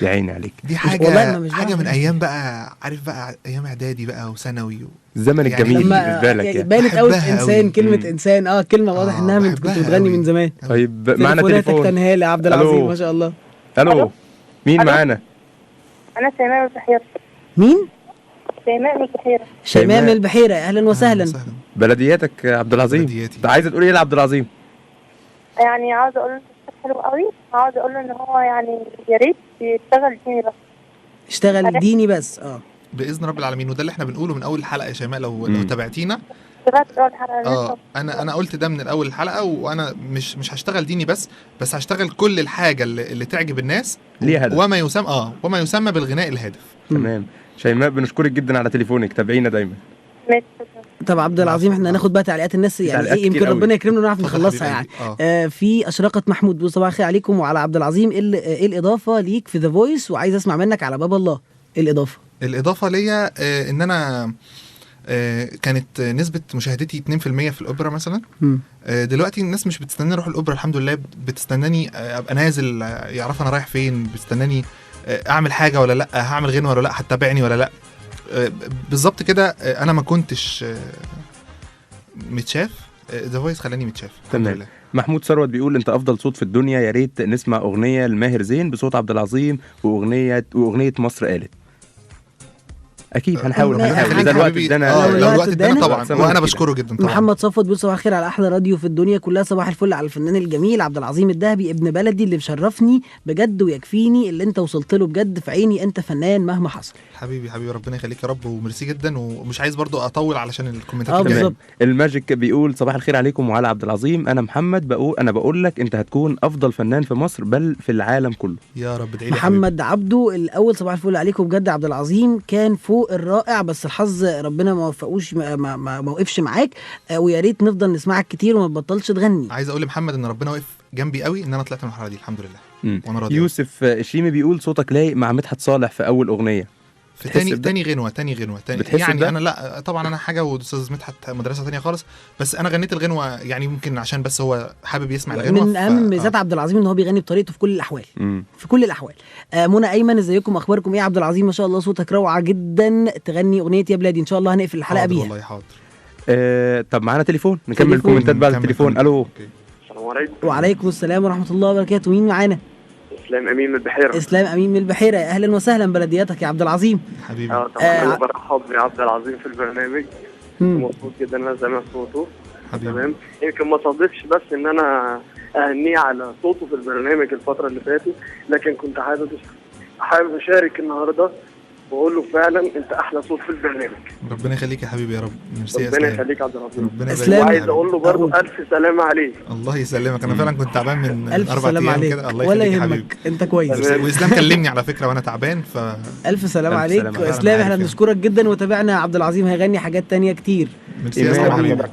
يا عيني عليك. دي حاجة من أيام بقى، عارف بقى أيام إعدادي بقى وثانوي الزمن يعني الجميل بالنسبة لك يعني. بانت قوي إنسان، كلمة إنسان كلمة واضح إنها من كنت بتغني من زمان. طيب معنا تليفون. تنهال يا عبد العظيم، ما شاء الله. ألو، مين معانا؟ أنا شيماء من البحيرة. مين؟ شيماء من البحيرة. شيماء من البحيرة، أهلا وسهلا. بلدياتك يا عبد العظيم. انت عايزة تقول ايه لعبد العظيم؟ يعني عاوزة اقول له حلو قوي، عاوزة اقول له ان هو يعني يا ريت يشتغل ديني بس. اشتغل ديني بس. بإذن رب العالمين، وده اللي احنا بنقوله من أول الحلقة يا شيماء. لو تابعتينا. تابعت أول حلقة. أنا قلت ده من الأول الحلقة، وأنا مش هشتغل ديني بس هشتغل كل الحاجة اللي تعجب الناس، وما يسمى وما يسمى بالغناء الهادف. تمام. شيماء بنشكرك جدا على تليفونك، تابعينا دايما. طب عبد العظيم احنا هناخد بقى تعليقات الناس، يعني ايه يمكن ربنا يكرمنا ونعرف نخلصها يعني. في اشراقه محمود بيقول صباح الخير عليكم وعلى عبد العظيم، ايه الاضافة ليك في The Voice؟ وعايز اسمع منك على باب الله. ايه الاضافة؟ الاضافة ليا ان انا كانت نسبه مشاهدتي 2% في الاوبرا مثلا. دلوقتي الناس مش بتستناني اروح الاوبرا، الحمد لله، بتستناني ابقى نازل، يعرف انا رايح فين، بتستناني اعمل حاجة ولا لا، هعمل غنوه ولا لا، هتتابعني ولا لا. بالظبط كده. انا ما كنتش متشاف، The Voice خلاني متشاف. تمام. محمود ثروت بيقول انت افضل صوت في الدنيا، يا ريت نسمع اغنية لماهر زين بصوت عبد العظيم واغنيه مصر قالت. اكيد هنحاول ده الوقت ادانا، لو الوقت ادانا طبعا، وانا بشكره جدا طبعا. محمد صفوت بيقول صباح الخير على احلى راديو في الدنيا كلها، صباح الفل على الفنان الجميل عبد العظيم الذهبي ابن بلدي اللي مشرفني بجد، ويكفيني اللي انت وصلت له بجد، في عيني انت فنان مهما حصل. حبيبي ربنا يخليك يا رب، وميرسي جدا، ومش عايز برضو اطول علشان الكومنتات. بالظبط. الماجيك بيقول صباح الخير عليكم وعلى عبد العظيم، انا محمد بقول لك انت هتكون افضل فنان في مصر بل في العالم كله يا رب. ادعي لي. محمد عبده الاول صباح الفل عليكم بجد، عبد العظيم كان فوق الرائع، بس الحظ ربنا ما وفقوش، ما وقفش معاك، ويا ريت نفضل نسمعك كتير وما تبطلش تغني. عايز اقول لمحمد ان ربنا وقف جنبي قوي ان انا طلعت من المرحلة دي، الحمد لله. وانا راضي. يوسف الشيمي بيقول صوتك لايق مع مدحت صالح في اول اغنية في تاني غنوه يعني. انا لا طبعا انا حاجة واستاذ مدحت مدرسه تانية خالص، بس انا غنيت الغنوه يعني ممكن عشان بس هو حابب يسمع الغنوه. من اهم ميزات عبد العظيم ان هو بيغني بطريقته في كل الاحوال. في كل الاحوال. منى ايمن ازيكم، اخباركم ايه؟ عبد العظيم ما شاء الله صوتك روعه جدا، تغني اغنية يا بلادي ان شاء الله هنقفل الحلقة بيها. والله حاضر. طب معانا تليفون، نكمل الكومنتات بعد التليفون. الو. السلام عليكم. وعليكم السلام ورحمة الله وبركاته. مين معانا؟ اسلام امين من البحيرة. اسلام امين من البحيرة، اهلا وسهلا، بلدياتك يا عبد العظيم. حبيبي. طبعا انا برحب بعبد العظيم في البرنامج، مبسوط جدا ان انا سامع صوته. تمام، يمكن ما صادفش بس ان انا اهنيه على صوته في البرنامج الفترة اللي فاتت، لكن كنت حابب اشارك النهارده واقول له فعلا انت احلى صوت في البرنامج. ربنا يخليك يا حبيبي يا رب. ميرسي يا ربنا يخليك يا عبد العظيم. وعايز اقول له برضه الف سلامه عليك. الله يسلمك، انا فعلا كنت تعبان من 4 ايام كده. الله يخليك يا حبيبي، انت كويس. واسلام كلمني على فكرة وانا تعبان، ف الف سلامه عليك اسلام. احنا بنشكرك جدا، وتابعنا عبد العظيم هيغني حاجات تانية كتير. ميرسي يا اسلام حبيبي،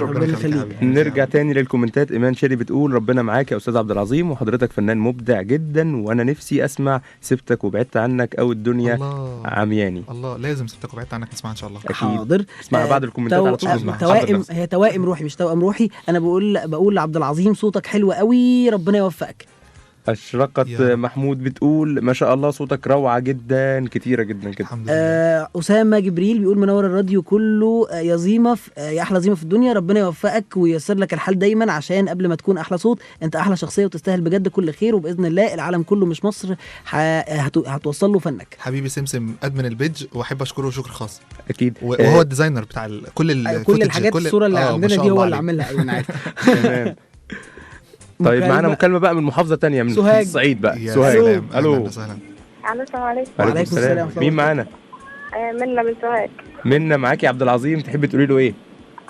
ربنا يخليك. نرجع تاني للكومنتات. ايمان شيري بتقول ربنا معاك يا استاذ عبد العظيم، وحضرتك فنان مبدع جدا، وانا نفسي اسمع سبتك وبعدت عنك او الدنيا الله عمياني. الله، لازم سبتك وبعدت عنك نسمعها ان شاء الله. حاضر، اسمعها بعد الكومنتات على طول. توائم، هي توائم روحي مش توأم روحي. انا بقول لعبد العظيم صوتك حلو قوي، ربنا يوفقك. أشرقت محمود بتقول ما شاء الله صوتك روعة جدا، كتيرة جدا كده. الحمد لله. أسامة جبريل بيقول منور الراديو كله يا زيمة، يا أحلى زيمة في الدنيا، ربنا يوفقك وييسر لك الحال دايما، عشان قبل ما تكون أحلى صوت أنت أحلى شخصية وتستاهل بجد كل خير، وبإذن الله العالم كله مش مصر هتوصل له فنك. حبيبي سمسم admin ال page، وأحب أشكره شكر خاص. أكيد، وهو ال designer بتاع كل الحاجات، الصورة اللي عندنا دي هو اللي عاملها. أيوة أنا عارف. تمام. طيب معانا مكالمة بقى من محافظة تانية، من الصعيد بقى. سوهاج. الو. السلام عليكم. وعليكم السلام. مين معانا؟ منى من سوهاج. منى، معاكي عبد العظيم، تحبي تقولي له ايه؟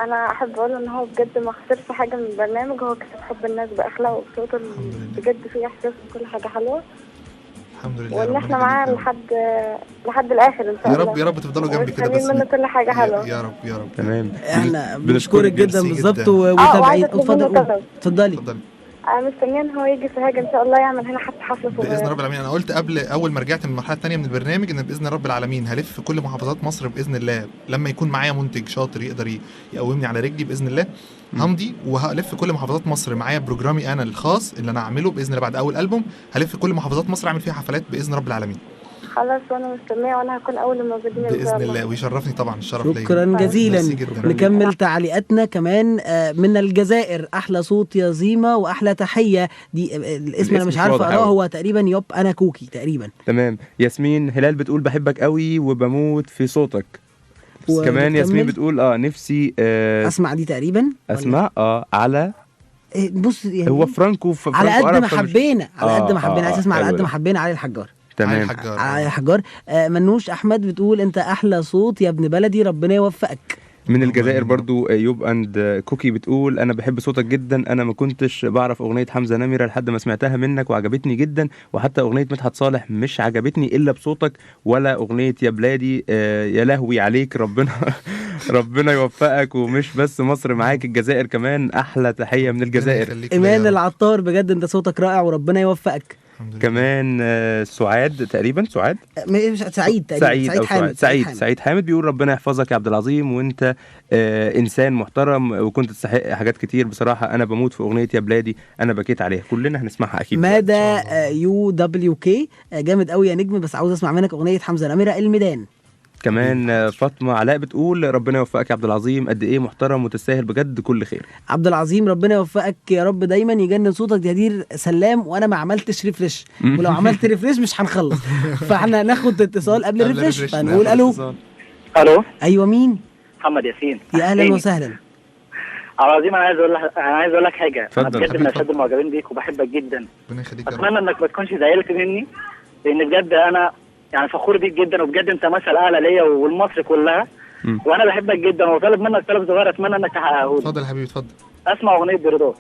انا احب اقول ان هو بجد ما خسرش حاجة من البرنامج، هو كسب حب الناس باخلاقه وبصوته، بجد فيه احساس وكل حاجة حلوة. الحمد لله، وان احنا معاه لحد الاخر ان شاء الله. يا رب يا رب تفضلوا جنبي كده، بس منه كل حاجة حلوة. يا رب يا رب. تمام، احنا بنشكرك جدا. بالظبط، وتابعين. اتفضلي. انا مستنيه ان هو يجي سوهاج ان شاء الله، يعمل هنا حتى حفلة صغيرة باذن رب العالمين. انا قلت قبل اول ما رجعت من المرحلة الثانية من البرنامج ان باذن رب العالمين هلف كل محافظات مصر باذن الله، لما يكون معايا منتج شاطر يقدر يقومني على رجلي باذن الله همضي، وهلف كل محافظات مصر معايا program ي انا الخاص اللي انا هعمله باذن الله بعد اول البوم. هلف كل محافظات مصر اعمل فيها حفلات باذن رب العالمين. خلاص، وانا مستنيه، وانا هكون اول الموجودين باذن الله، ويشرفني طبعا، الشرف ليا. شكرا جزيلا. نكمل تعليقاتنا كمان. من الجزائر، احلى صوت يا زيمه واحلى تحية. دي الاسم انا مش عارفه اقراه، هو تقريبا يب انا كوكي تقريبا. تمام. ياسمين هلال بتقول بحبك قوي وبموت في صوتك. كمان ياسمين بتقول نفسي اسمع دي تقريبا، اسمع على بص يعني هو فرانكو على قد ما حبينا، على قد ما حبينا، عايز اسمع على قد ما حبينا علي الحجار. تمام، على الحجار. منوش احمد بتقول انت احلى صوت يا ابن بلدي، ربنا يوفقك. من الجزائر برضو يوب اند كوكي بتقول انا بحب صوتك جدا، انا ما كنتش بعرف اغنية حمزة نمره لحد ما سمعتها منك وعجبتني جدا، وحتى اغنية مدحت صالح مش عجبتني الا بصوتك، ولا اغنية يا بلادي يا لهوي عليك، ربنا ربنا يوفقك. ومش بس مصر معاك، الجزائر كمان. احلى تحية من الجزائر. ايمان العطار، بجد انت صوتك رائع وربنا يوفقك. كمان سعاد تقريبا، سعاد سعيد تقريبا، سعيد حامد بيقول ربنا يحفظك يا عبد العظيم، وانت انسان محترم وكنت تستحق حاجات كتير بصراحة. انا بموت في اغنية يا بلادي، انا بكيت عليها. كلنا هنسمعها اكيد. ماذا UWK، جامد قوي يا نجم، بس عاوز اسمع منك اغنية حمزة نمره الميدان. كمان فاطمة علاء بتقول ربنا يوفقك يا عبد العظيم، قد ايه محترم وتستاهل بجد كل خير. عبد العظيم ربنا يوفقك يا رب، دايما يجنن صوتك. دي هدير سلام، وانا ما عملتش refresh، ولو عملت refresh مش هنخلص، فاحنا ناخد اتصال قبل ال refresh. فنقول الو. الو. ايوه، مين؟ محمد ياسين. يا اهلا وسهلا. عبد العظيم، انا عايز اقول لك حاجة. انا بجد من اشد المعجبين بيك وبحبك جدا. ربنا يخليك يا رب. اتمنى انك ما تكونش زعلت مني، لان بجد انا يعني فخور بيك جدا، وبجد انت مثل اعلى ليا والمصر كلها، وانا بحبك جدا، وطالب منك طلب صغير اتمنى انك تحققه لي. اتفضل يا حبيبي، اتفضل. اسمع اغنية برضاك.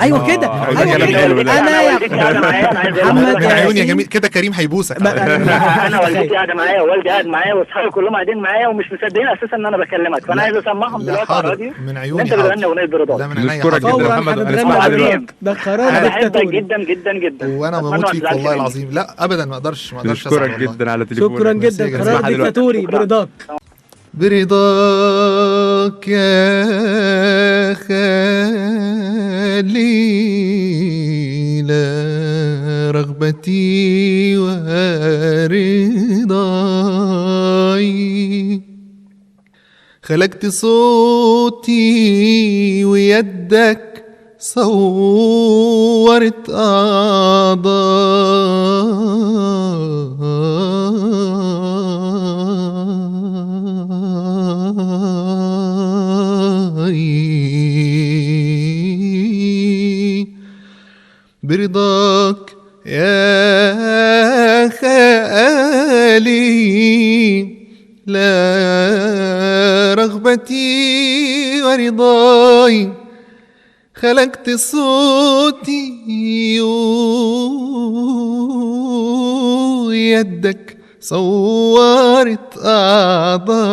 ايوه كده، ايوه كده. انا يا محمد يا عيوني يا جميل كده، كريم هيبوسك. انا والدتي قاعدة معايا ووالدي قاعد معايا واصحابي كلهم قاعدين معايا ومش مصدقين اساسا ان انا بكلمك، فانا عايز اسمعهم دلوقتي على الراديو. من عيوني انت بتغني اغنية برضاك. لا من عينيا. نشكرك جدا يا محمد، هنسمعها دلوقتي. ده قرار ديكتاتوري جدا جدا جدا، وانا بموت فيك والله العظيم. لا ابدا، ما اقدرش نشكرك جدا على تليفونك. شكرا جدا، قرار ديكتاتوري. برضاك. برضاك يا خليل رغبتي ورضاي، خلقت صوتي ويدك صورت أعضائي برضاك يا خالي، لا رغبتي ورضاي، خلقت صوتي يدك صورت أعضائي،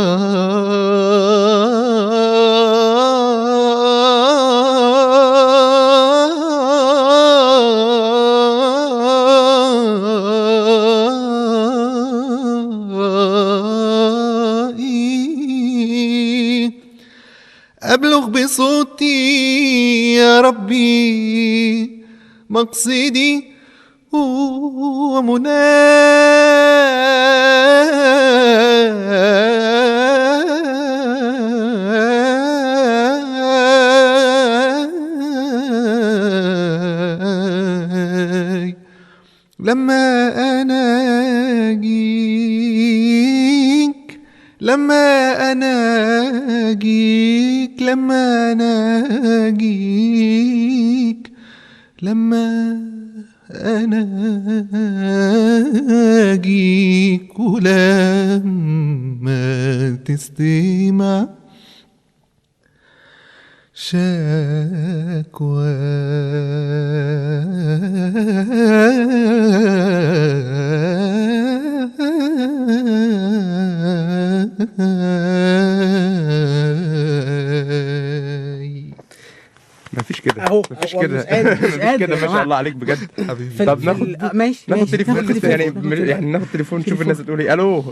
أبلغ بصوتي يا ربي مقصدي ومناي، لما أنا أجيك، لما أنا أجيك، لما أنا أجيك، لما أنا أجيك، ولما تستمع شكواي. مفيش كده اهو، مفيش كده، مفيش كده، ما شاء الله عليك بجد حبيبي. طب ناخد ماشي، ناخد تليفون يعني ناخد تليفون نشوف الناس تقول ايه. الو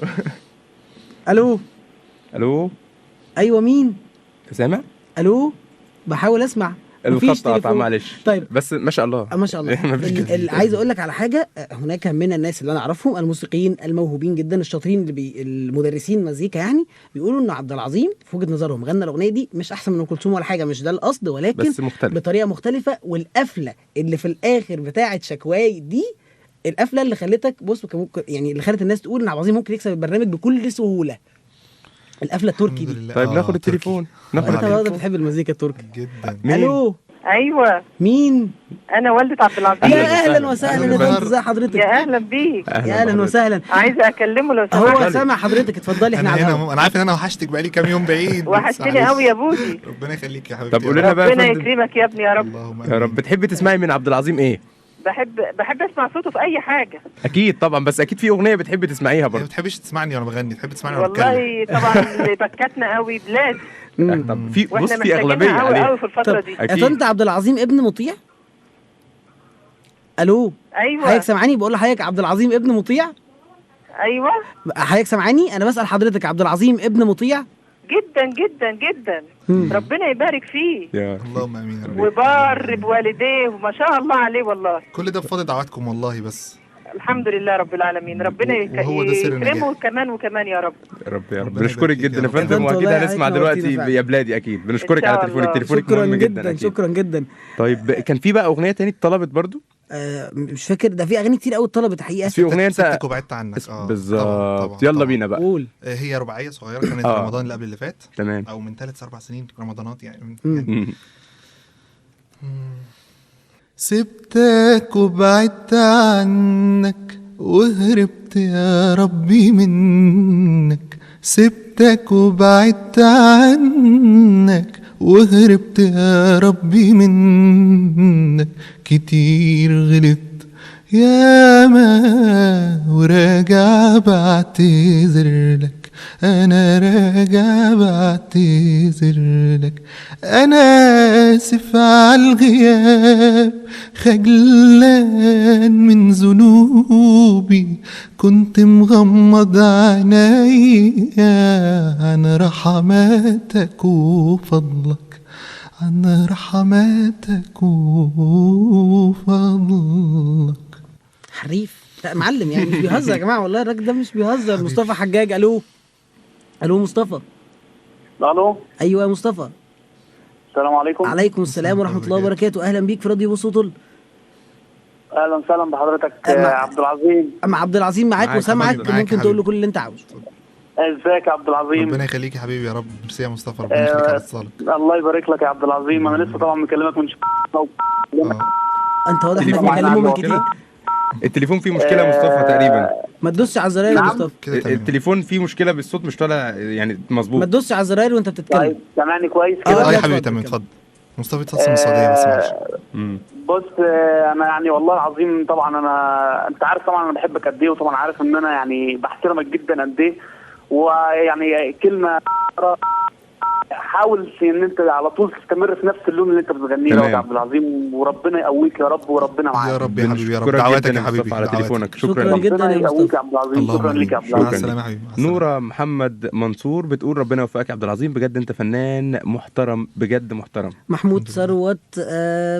الو الو، ايوه مين؟ سامع؟ الو، بحاول اسمع، الخط قطع معلش. طيب بس ما شاء الله ما شاء الله. عايز اقول لك على حاجة، هناك من الناس اللي انا اعرفهم الموسيقيين الموهوبين جدا الشاطرين اللي المدرسين مزيكا يعني، بيقولوا ان عبد العظيم في وجهه نظرهم غنى الاغنية دي مش احسن من ام كلثوم ولا حاجة، مش ده القصد، ولكن بس مختلف. بطريقة مختلفة. والقفله اللي في الاخر بتاعه شكواي دي، القفله اللي خلتك بص يعني اللي خلت الناس تقول ان عبد العظيم ممكن يكسب البرنامج بكل سهولة، القفله التركي دي. طيب ناخد التليفون، ناخد التليفون. انت بتحب المزيكا التركي جدا. الو. ايوه مين؟ انا والدة عبد العظيم. يا اهلا وسهلا يا بنت، ازي حضرتك؟ يا اهلا بيك. يا اهلا وسهلا. عايزه اكلمه لو سمحت. هو سامع حضرتك، اتفضلي. احنا على الهوا. انا عارف ان انا وحشتك بقالي كام يوم بعيد. وحشتني قوي يا بودي. ربنا يخليك يا حبيبتي. طب قولي لنا بقى، ربنا يكرمك يا ابني يا رب. يا رب. بتحبي تسمعي من عبد العظيم ايه؟ بحب اسمع صوته في اي حاجة. اكيد طبعا، بس اكيد في اغنية بتحبي تسمعيها برضه. ما بتحبيش تسمعني وانا بغني، تحب تسمعني وانا بتكلم. والله طبعا اللي بكتنا قوي بلادي. طب في بص في اغلبية عليه قوي في الفترة دي. يا طنط عبد العظيم ابن مطيع؟ الو. ايوه حضرتك سامعاني؟ بقول لحضرتك عبد العظيم ابن مطيع. ايوه حضرتك سامعاني؟ انا بسال حضرتك عبد العظيم ابن مطيع؟ جدا جدا جدا. ربنا يبارك فيه يا اللهم امين يا رب، وبار بوالديه وما شاء الله عليه والله. كل ده بفضل دعواتكم والله. بس الحمد لله رب العالمين، ربنا يكرمه كمان وكمان يا رب. يا رب يا رب. بنشكرك جدا يا فندم، واكيد هنسمع دلوقتي يا بلادي. اكيد بنشكرك على تليفونك، تليفونك مهم جدا. شكرا جدا. طيب كان في بقى اغنية تاني اتطلبت برضو؟ مش فاكر، ده في اغاني كتير قوي اتطلبت حقيقة. في اغنية انت سبتك وبعدت عنك. بالظبط، يلا بينا بقى. قول. هي رباعية صغيرة كانت رمضان اللي قبل اللي فات، تمام، او من 3-4 سنين رمضانات يعني. سبتك وبعدت عنك وهربت يا ربي منك، سبتك وبعدت عنك وهربت يا ربي منك، كتير غلطت ياما وراجع بعتذر لك، أنا راجع بعتذر لك، أنا آسف عالغياب خجلان من ذنوبي، كنت مغمض عينيا عن رحماتك وفضلك، عن رحماتك وفضلك. حريف، لا معلم يعني، مش بيهزر يا جماعة والله، الراجل ده مش بيهزر. مصطفى حجاج. الو الو مصطفى. الو. ايوه يا مصطفى. السلام عليكم. عليكم السلام ورحمة الله وبركاته، اهلا بيك في راديو بص وطل. اهلا وسهلا بحضرتك عبد العظيم. عبد العظيم معاك وسامعك، ممكن تقول له كل اللي انت عاوزه. ازيك يا عبد العظيم؟ ربنا يخليك يا حبيبي يا رب. ميرسي يا مصطفى، ربنا يخليك على اتصالك. الله يبارك لك يا عبد العظيم. انا لسه طبعا مكلمك من انت واضح انك مكلمه من كتير. التليفون فيه مشكلة يا مصطفى تقريبا. ما تدوسش على الزراير يا مصطفى. التليفون فيه مشكلة بالصوت، مش طالع يعني مظبوط. ما تدوسش على الزراير وانت بتتكلم. طيب سامعني كويس كده؟ يا حبيبي تمام، اتفضل. مصطفى اتصل من السعودية بس معلش. بص انا يعني والله العظيم طبعا انا انت عارف طبعا انا بحبك قد ايه، وطبعا عارف ان انا يعني بحترمك جدا قد ايه، ويعني كلمة حاول ان انت على طول تستمر في نفس اللون اللي انت بتغنيه ده يا عبد العظيم، وربنا يقويك يا رب وربنا معاك يا رب يا حبيبي يا رب. دعواتك يا حبيبي على تليفونك. شكرا جدا يا مصطفى. يا عبد العظيم شكرا لك يا عبد العظيم. مع السلامة يا حبيبي. نوره محمد منصور بتقول ربنا يوفقك يا عبد العظيم، بجد انت فنان محترم، بجد محترم. محمود ثروت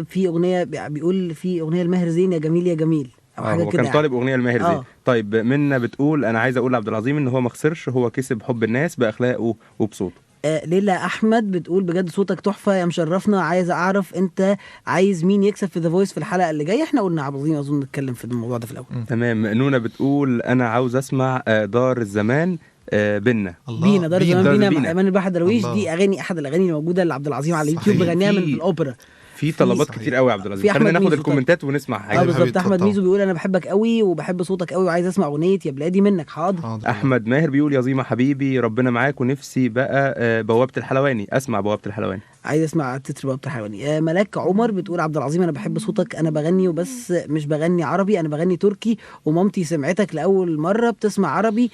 في اغنية بيقول في اغنية الماهر زين يا جميل يا جميل، هو كان طالب اغنية الماهر زين. طيب منا بتقول انا عايز اقول لعبد العظيم ان هو ما خسرش، هو كسب حب الناس باخلاقه وبصوته. ليلى احمد بتقول بجد صوتك تحفة يا مشرفنا، عايز اعرف انت عايز مين يكسب في The Voice في الحلقة اللي جاية. احنا قلنا عبد العظيم، اظن نتكلم في الموضوع ده في الاول. تمام. نونا بتقول انا عاوز اسمع دار الزمان بينا. بينا دار الزمان بينا مع ايمان البحر درويش. دي اغاني احد الاغاني الموجودة لعبد العظيم على اليوتيوب، بغنيها من الاوبرا. في طلبات كتير قوي يا عبد العزيز، خلينا ناخد الكومنتات ونسمع حاجة. بالظبط. احمد ميزو بيقول انا بحبك قوي وبحب صوتك قوي وعايز اسمع اغنية يا بلادي منك. حاضر. احمد ماهر بيقول يا زيمه حبيبي ربنا معاك، ونفسي بقى بوابه الحلواني، اسمع بوابه الحلواني، عايز اسمع تتر بوابه الحلواني. ملاك عمر بتقول عبد العظيم انا بحب صوتك، انا بغني وبس مش بغني عربي، انا بغني تركي، ومامتي سمعتك لاول مرة بتسمع عربي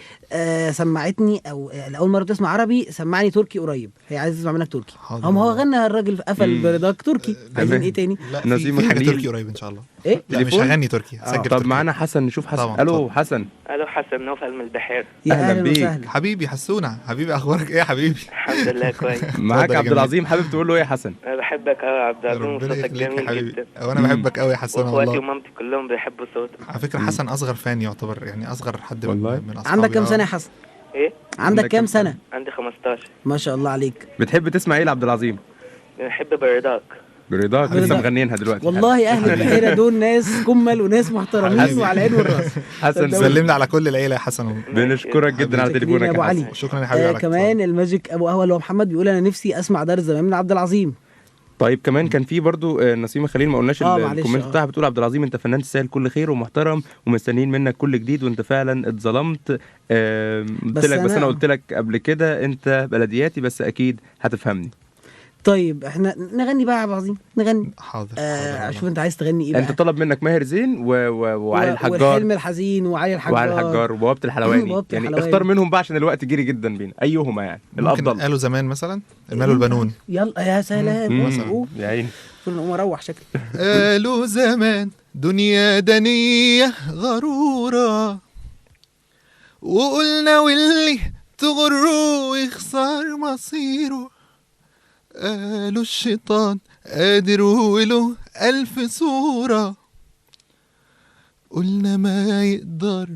سمعتني، او لاول مرة بتسمع عربي سمعني تركي قريب. هي عايز تسمع منك تركي. هم هو غنى الراجل قفل برضاك تركي، عايزين ايه تاني؟ لا في حاجة تركي قريب ان شاء الله. ايه؟ لا مش هغني تركي، هسجل. طب معانا حسن، نشوف حسن. الو حسن. الو حسن نوفل من البحيرة. اهلا بيك حبيبي حسونه، حبيبي اخبارك ايه يا حبيبي؟ الحمد لله كويس. معاك عبد العظيم، حابب تقول له ايه يا حسن؟ انا بحبك قوي يا عبد العظيم، صوتك جميل جدا. وانا بحبك قوي يا حسن والله، واخواتي ومامتي كلهم بيحبوا صوتك. على فكرة حسن اصغر fan يعتبر، يعني اصغر حد من اصحابي. عندك كام سنة يا حسن؟ ايه؟ عندك كام سنة؟ عندي 15. ما شاء الله عليك. بتحب تسمع ايه لعبد العظيم؟ بحب برضاك. برضاك لسه مغنيينها دلوقتي. والله اهل البحيرة دول ناس كمل وناس محترمين وعلى العين والراس. حسن سلمنا على كل العيلة يا حسن، بنشكرك جدا على تليفونك يا ابو علي. شكرا يا حبيبي. كمان الماجيك ابو قهوة اللي هو محمد بيقول انا نفسي اسمع دار الزمان من عبد العظيم. طيب كمان كان في برضو نسيمة خليل، ما قلناش ال comment بتاعها، بتقول عبد العظيم انت فنان تستاهل كل خير ومحترم ومستنيين منك كل جديد، وانت فعلا اتظلمت. قلت لك بس انا قلت لك قبل كده انت بلدياتي، بس اكيد هتفهمني. طيب احنا نغني بقى يا عبد العظيم، نغني. حاضر. شوف انت عايز تغني ايه بقى؟ انت طلب منك ماهر زين وعلي الحجار، والحلم الحزين وعلي الحجار، وعلي الحجار وبوابه الحلواني. يعني اختار منهم بقى عشان الوقت جري جدا بينا، ايهما يعني الافضل؟ قالوا زمان مثلا المال والبنون. يلا يا سلام يا عيني، كل نقوم اروح شكلي. قالوا زمان دنيا دنيه غروره، وقلنا واللي تغره ويخسر مصيره، قالوا الشيطان قادر وله ألف صورة، قلنا ما يقدر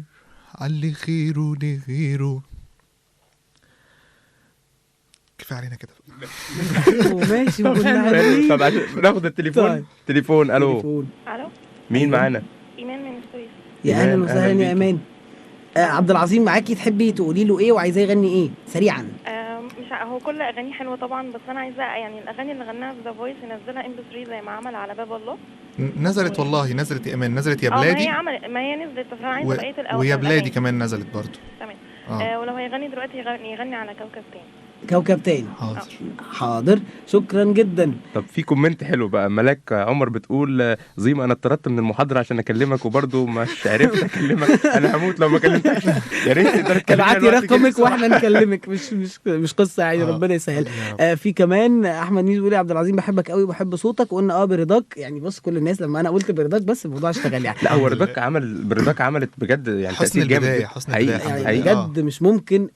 علي خيره لغيره. كفاية علينا كده. ماشي. طب ناخد التليفون. تليفون. الو. الو، مين معانا؟ ايمان من السويس. يا اهلا وسهلا يا ايمان. عبد العظيم معاكي، تحبي تقولي له ايه وعايزاه يغني ايه سريعا؟ مش هو كل اغانيه حلوة طبعا، بس انا عايزه يعني الاغاني اللي غناها في The Voice ينزلها MP3 زي ما عمل على باب الله. نزلت والله، نزلت يا ايمان، نزلت يا بلادي. ما هي نزلت، بس انا عايزه بقية الاول. ويا بلادي كمان نزلت برضو. تمام. ولو هيغني دلوقتي يغني على كوكب تاني. كوكب تاني. حاضر. حاضر، شكرا جدا. طب في comment حلو بقى، ملاك عمر بتقول زيما انا اتطردت من المحاضرة عشان اكلمك وبرده مش عرفت اكلمك، انا هموت لو ما كلمتكش. يا ريت تقدر تكلمني، ابعتي رقمك واحنا نكلمك، مش قصة يعني، ربنا يسهل. في كمان احمد ميزو بيقول يا عبد العظيم بحبك قوي وبحب صوتك، وقلنا برضاك. يعني بص كل الناس لما انا قلت برضاك بس الموضوع اشتغل يعني. لا هو رضاك عمل، برضاك عملت بجد يعني تاثير جامد، حسن البداية بجد مش ممكن.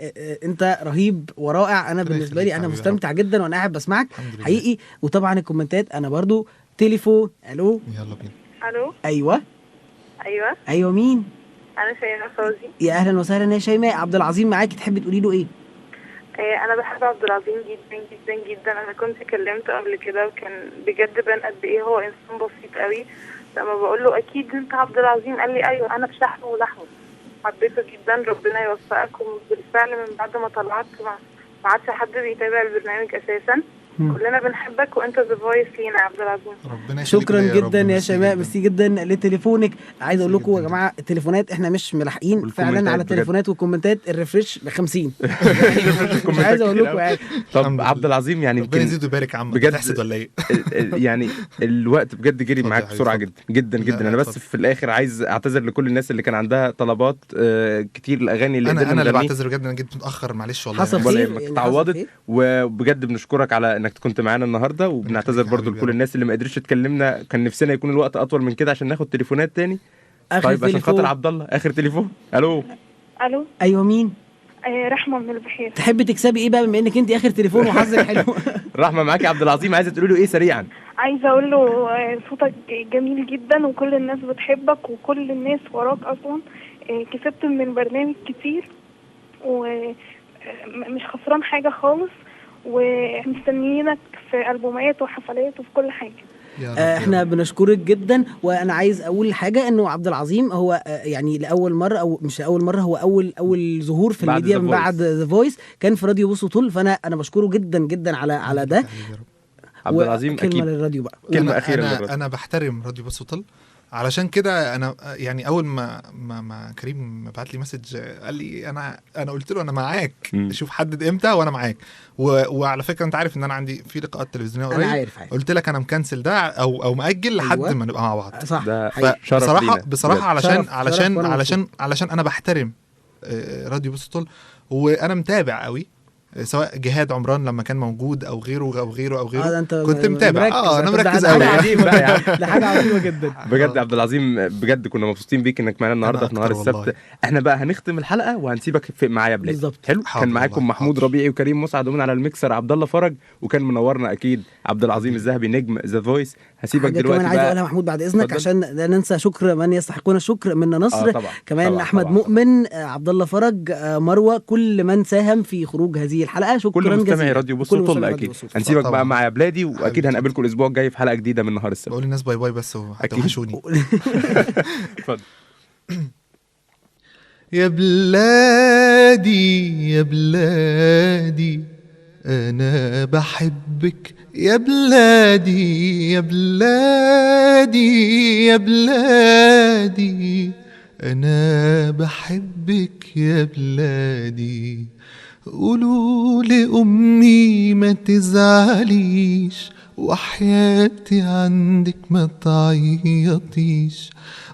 انت رهيب ورائع، انا بالنسبة لي انا مستمتع جدا وانا قاعد بسمعك حقيقي. وطبعا الكومنتات انا برضو. تليفون. الو، يلا بينا. الو. ايوه ايوه ايوه، مين؟ انا شيماء فوزي. يا اهلا وسهلا يا شيماء. عبد العظيم معاكي، تحبي تقولي له ايه؟ انا بحب عبد العظيم جدا جدا جدا. انا كنت كلمته قبل كده وكان بجد بان قد ايه هو انسان بسيط قوي. لما بقول له اكيد انت عبد العظيم قال لي ايوه انا بشحمه ولحمه. حبيته جدا، ربنا يوفقك. وبالفعل من بعد ما طلعت ما عادش حد بيتابع البرنامج اساسا. كلنا بنحبك وانت The Voice لينا يا عبد العظيم. ربنا شكرا جدا يا شيماء، ميرسي جدا لتليفونك. عايز اقول لكم يا جماعة التليفونات احنا مش ملاحقين فعلا على التليفونات والكومنتات. ال refresh ب 50. مش عايز اقول لكم يعني. طب عبد العظيم يعني ربنا يزيد ويبارك يا عم، بجد تحسد ولا ايه؟ يعني الوقت بجد جري معاك بسرعة جدا جدا جدا. انا بس في الاخر عايز اعتذر لكل الناس اللي كان عندها طلبات كتير الاغاني اللي انا اللي بعتذر بجد، انا جيت متاخر معلش والله. حصل خير، اتعوضت. وبجد بنشكرك على انك كنت معانا النهارده، وبنعتذر برضو لكل الناس اللي ما قدرتش تكلمنا. كان نفسنا يكون الوقت اطول من كده عشان ناخد تليفونات تاني. طيب عشان خاطر عبد الله اخر تليفون. الو الو. ايوه مين؟ رحمه من البحيرة. تحبي تكسبي ايه بقى بما انك انت اخر تليفون وحظك حلو؟ رحمه معاكي عبد العظيم، عايزه تقولي له ايه سريعا؟ عايزه اقول له صوتك جميل جدا وكل الناس بتحبك وكل الناس وراك اصلا. كسبت من البرنامج كتير ومش خسران حاجة خالص، ومستنيينك في ألبومات وحفلات وفي كل حاجة. احنا بنشكرك جدا. وانا عايز اقول حاجة، انه عبد العظيم هو يعني لاول مرة، او مش لاول مرة، هو اول ظهور في الميديا من بعد The Voice كان في راديو بوس وطول. فانا بشكره جدا جدا على ده. عبد العظيم كلمة اكيد للراديو بقى، كلمة اخيرة للراديو. انا بحترم راديو بوس وطول، علشان كده انا يعني اول ما كريم بعت لي message قال لي انا قلت له انا معاك، شوف حدد امتى وانا معاك. وعلى فكرة انت عارف ان انا عندي في لقاءات تلفزيونية قريب، انا عارف. قلت لك انا مكنسل ده او مأجل لحد أيوة. ما نبقى مع بعض. صح. بصراحة علشان علشان علشان علشان انا بحترم راديو بوسطول، وانا متابع قوي سواء جهاد عمران لما كان موجود او غيره او غيره او غيره. كنت متابع. انا مركز قوي. ده حاجة عظيمة جدا بجد. عبد العظيم بجد كنا مبسوطين بيك انك معانا النهارده في نهار السبت. احنا بقى هنختم الحلقة وهنسيبك معايا بلاد. بالظبط. حلو. كان معاكم محمود ربيعي وكريم مسعد، ومن على الميكسر عبد الله فرج، وكان منورنا اكيد عبد العظيم الذهبي نجم The Voice. هسيبك دلوقتي كمان عايز اقولها محمود بعد اذنك عشان لا ننسى شكر من يستحقون الشكر، منا نصر طبعا. كمان طبعا. احمد طبعا. مؤمن، عبد الله فرج، مروه، كل من ساهم في خروج هذه الحلقة. شكرا كل مستمعي جزيلا راديو بص وطل. اكيد هنسيبك بقى مع يا بلادي، واكيد هنقابلكم الاسبوع الجاي في حلقة جديدة من نهار السبت. بقول للناس bye bye بس وهتوحشوني. اتفضل. يا بلادي يا بلادي انا بحبك، يا بلادي يا بلادي يا بلادي انا بحبك يا بلادي. قولوا لأمي ما تزعليش، وحياتي عندك ما تعيطيش.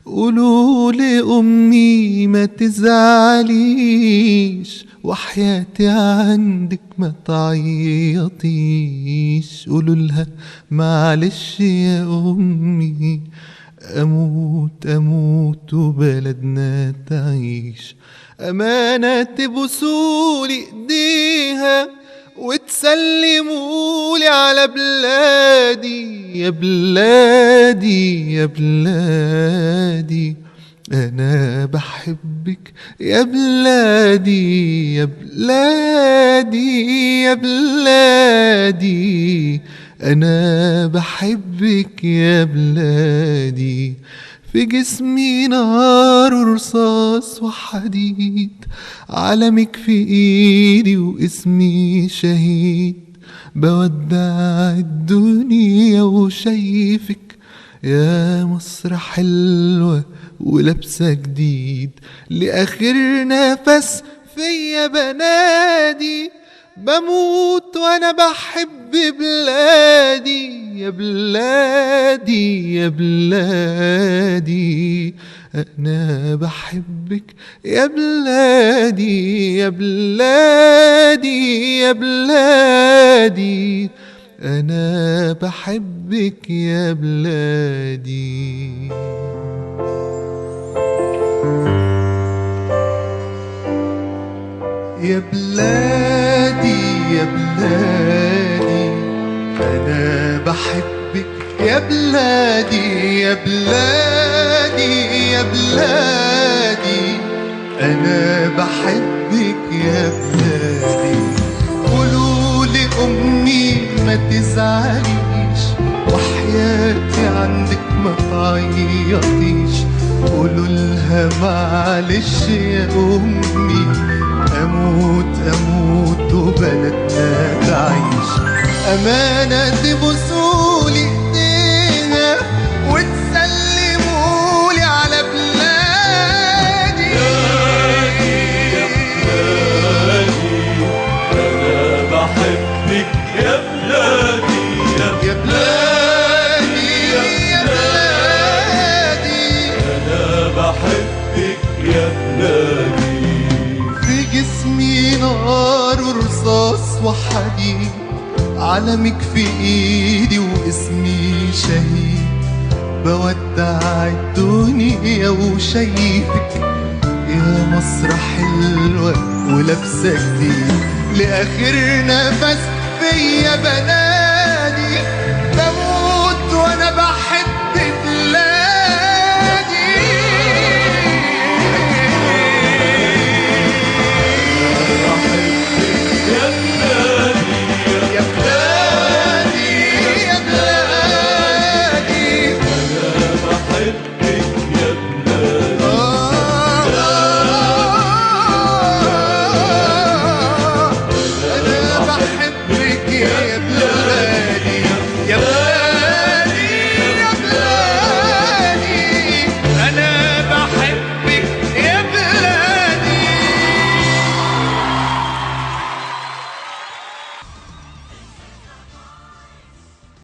قولوا لأمي ما تزعليش، وحياتي عندك ما تعيطيش. قولوا لها معلش يا أمي، أموت أموت وبلدنا تعيش. أمانة تبوسولي إيديها وتسلمولي على بلادي، يا بلادي يا بلادي أنا بحبك، يا بلادي يا بلادي يا بلادي أنا بحبك يا بلادي. في جسمي نار ورصاص وحديد، علمك في ايدي واسمي شهيد. بودع الدنيا وشايفك يا مصر حلوة ولابسة جديد. لآخر نفس فيا بنادي، بموت وانا بحب بلادي، يا بلادي يا بلادي انا بحبك، يا بلادي يا بلادي يا بلادي انا بحبك يا بلادي. يا بلادي يا بلادي أنا بحبك، يا بلادي يا بلادي يا بلادي أنا بحبك يا بلادي. ما تزعليش، وحياتي عندك ما تعيطيش. قولوا لها معلش يا أمي، أموت أموت وبلدنا تعيش. أمانة تبوسولي إيديها وتسلمولي على بلادي. يا بلادي أنا بحبك، يا بلادي يا بلادي يا بلادي أنا بحبك يا بلادي. في جسمي نار ورصاص وحديد، علمك في ايدي واسمي شهيد. بودع الدنيا وشايفك يا مصر حلوة ولابسة جديد. لآخر نفس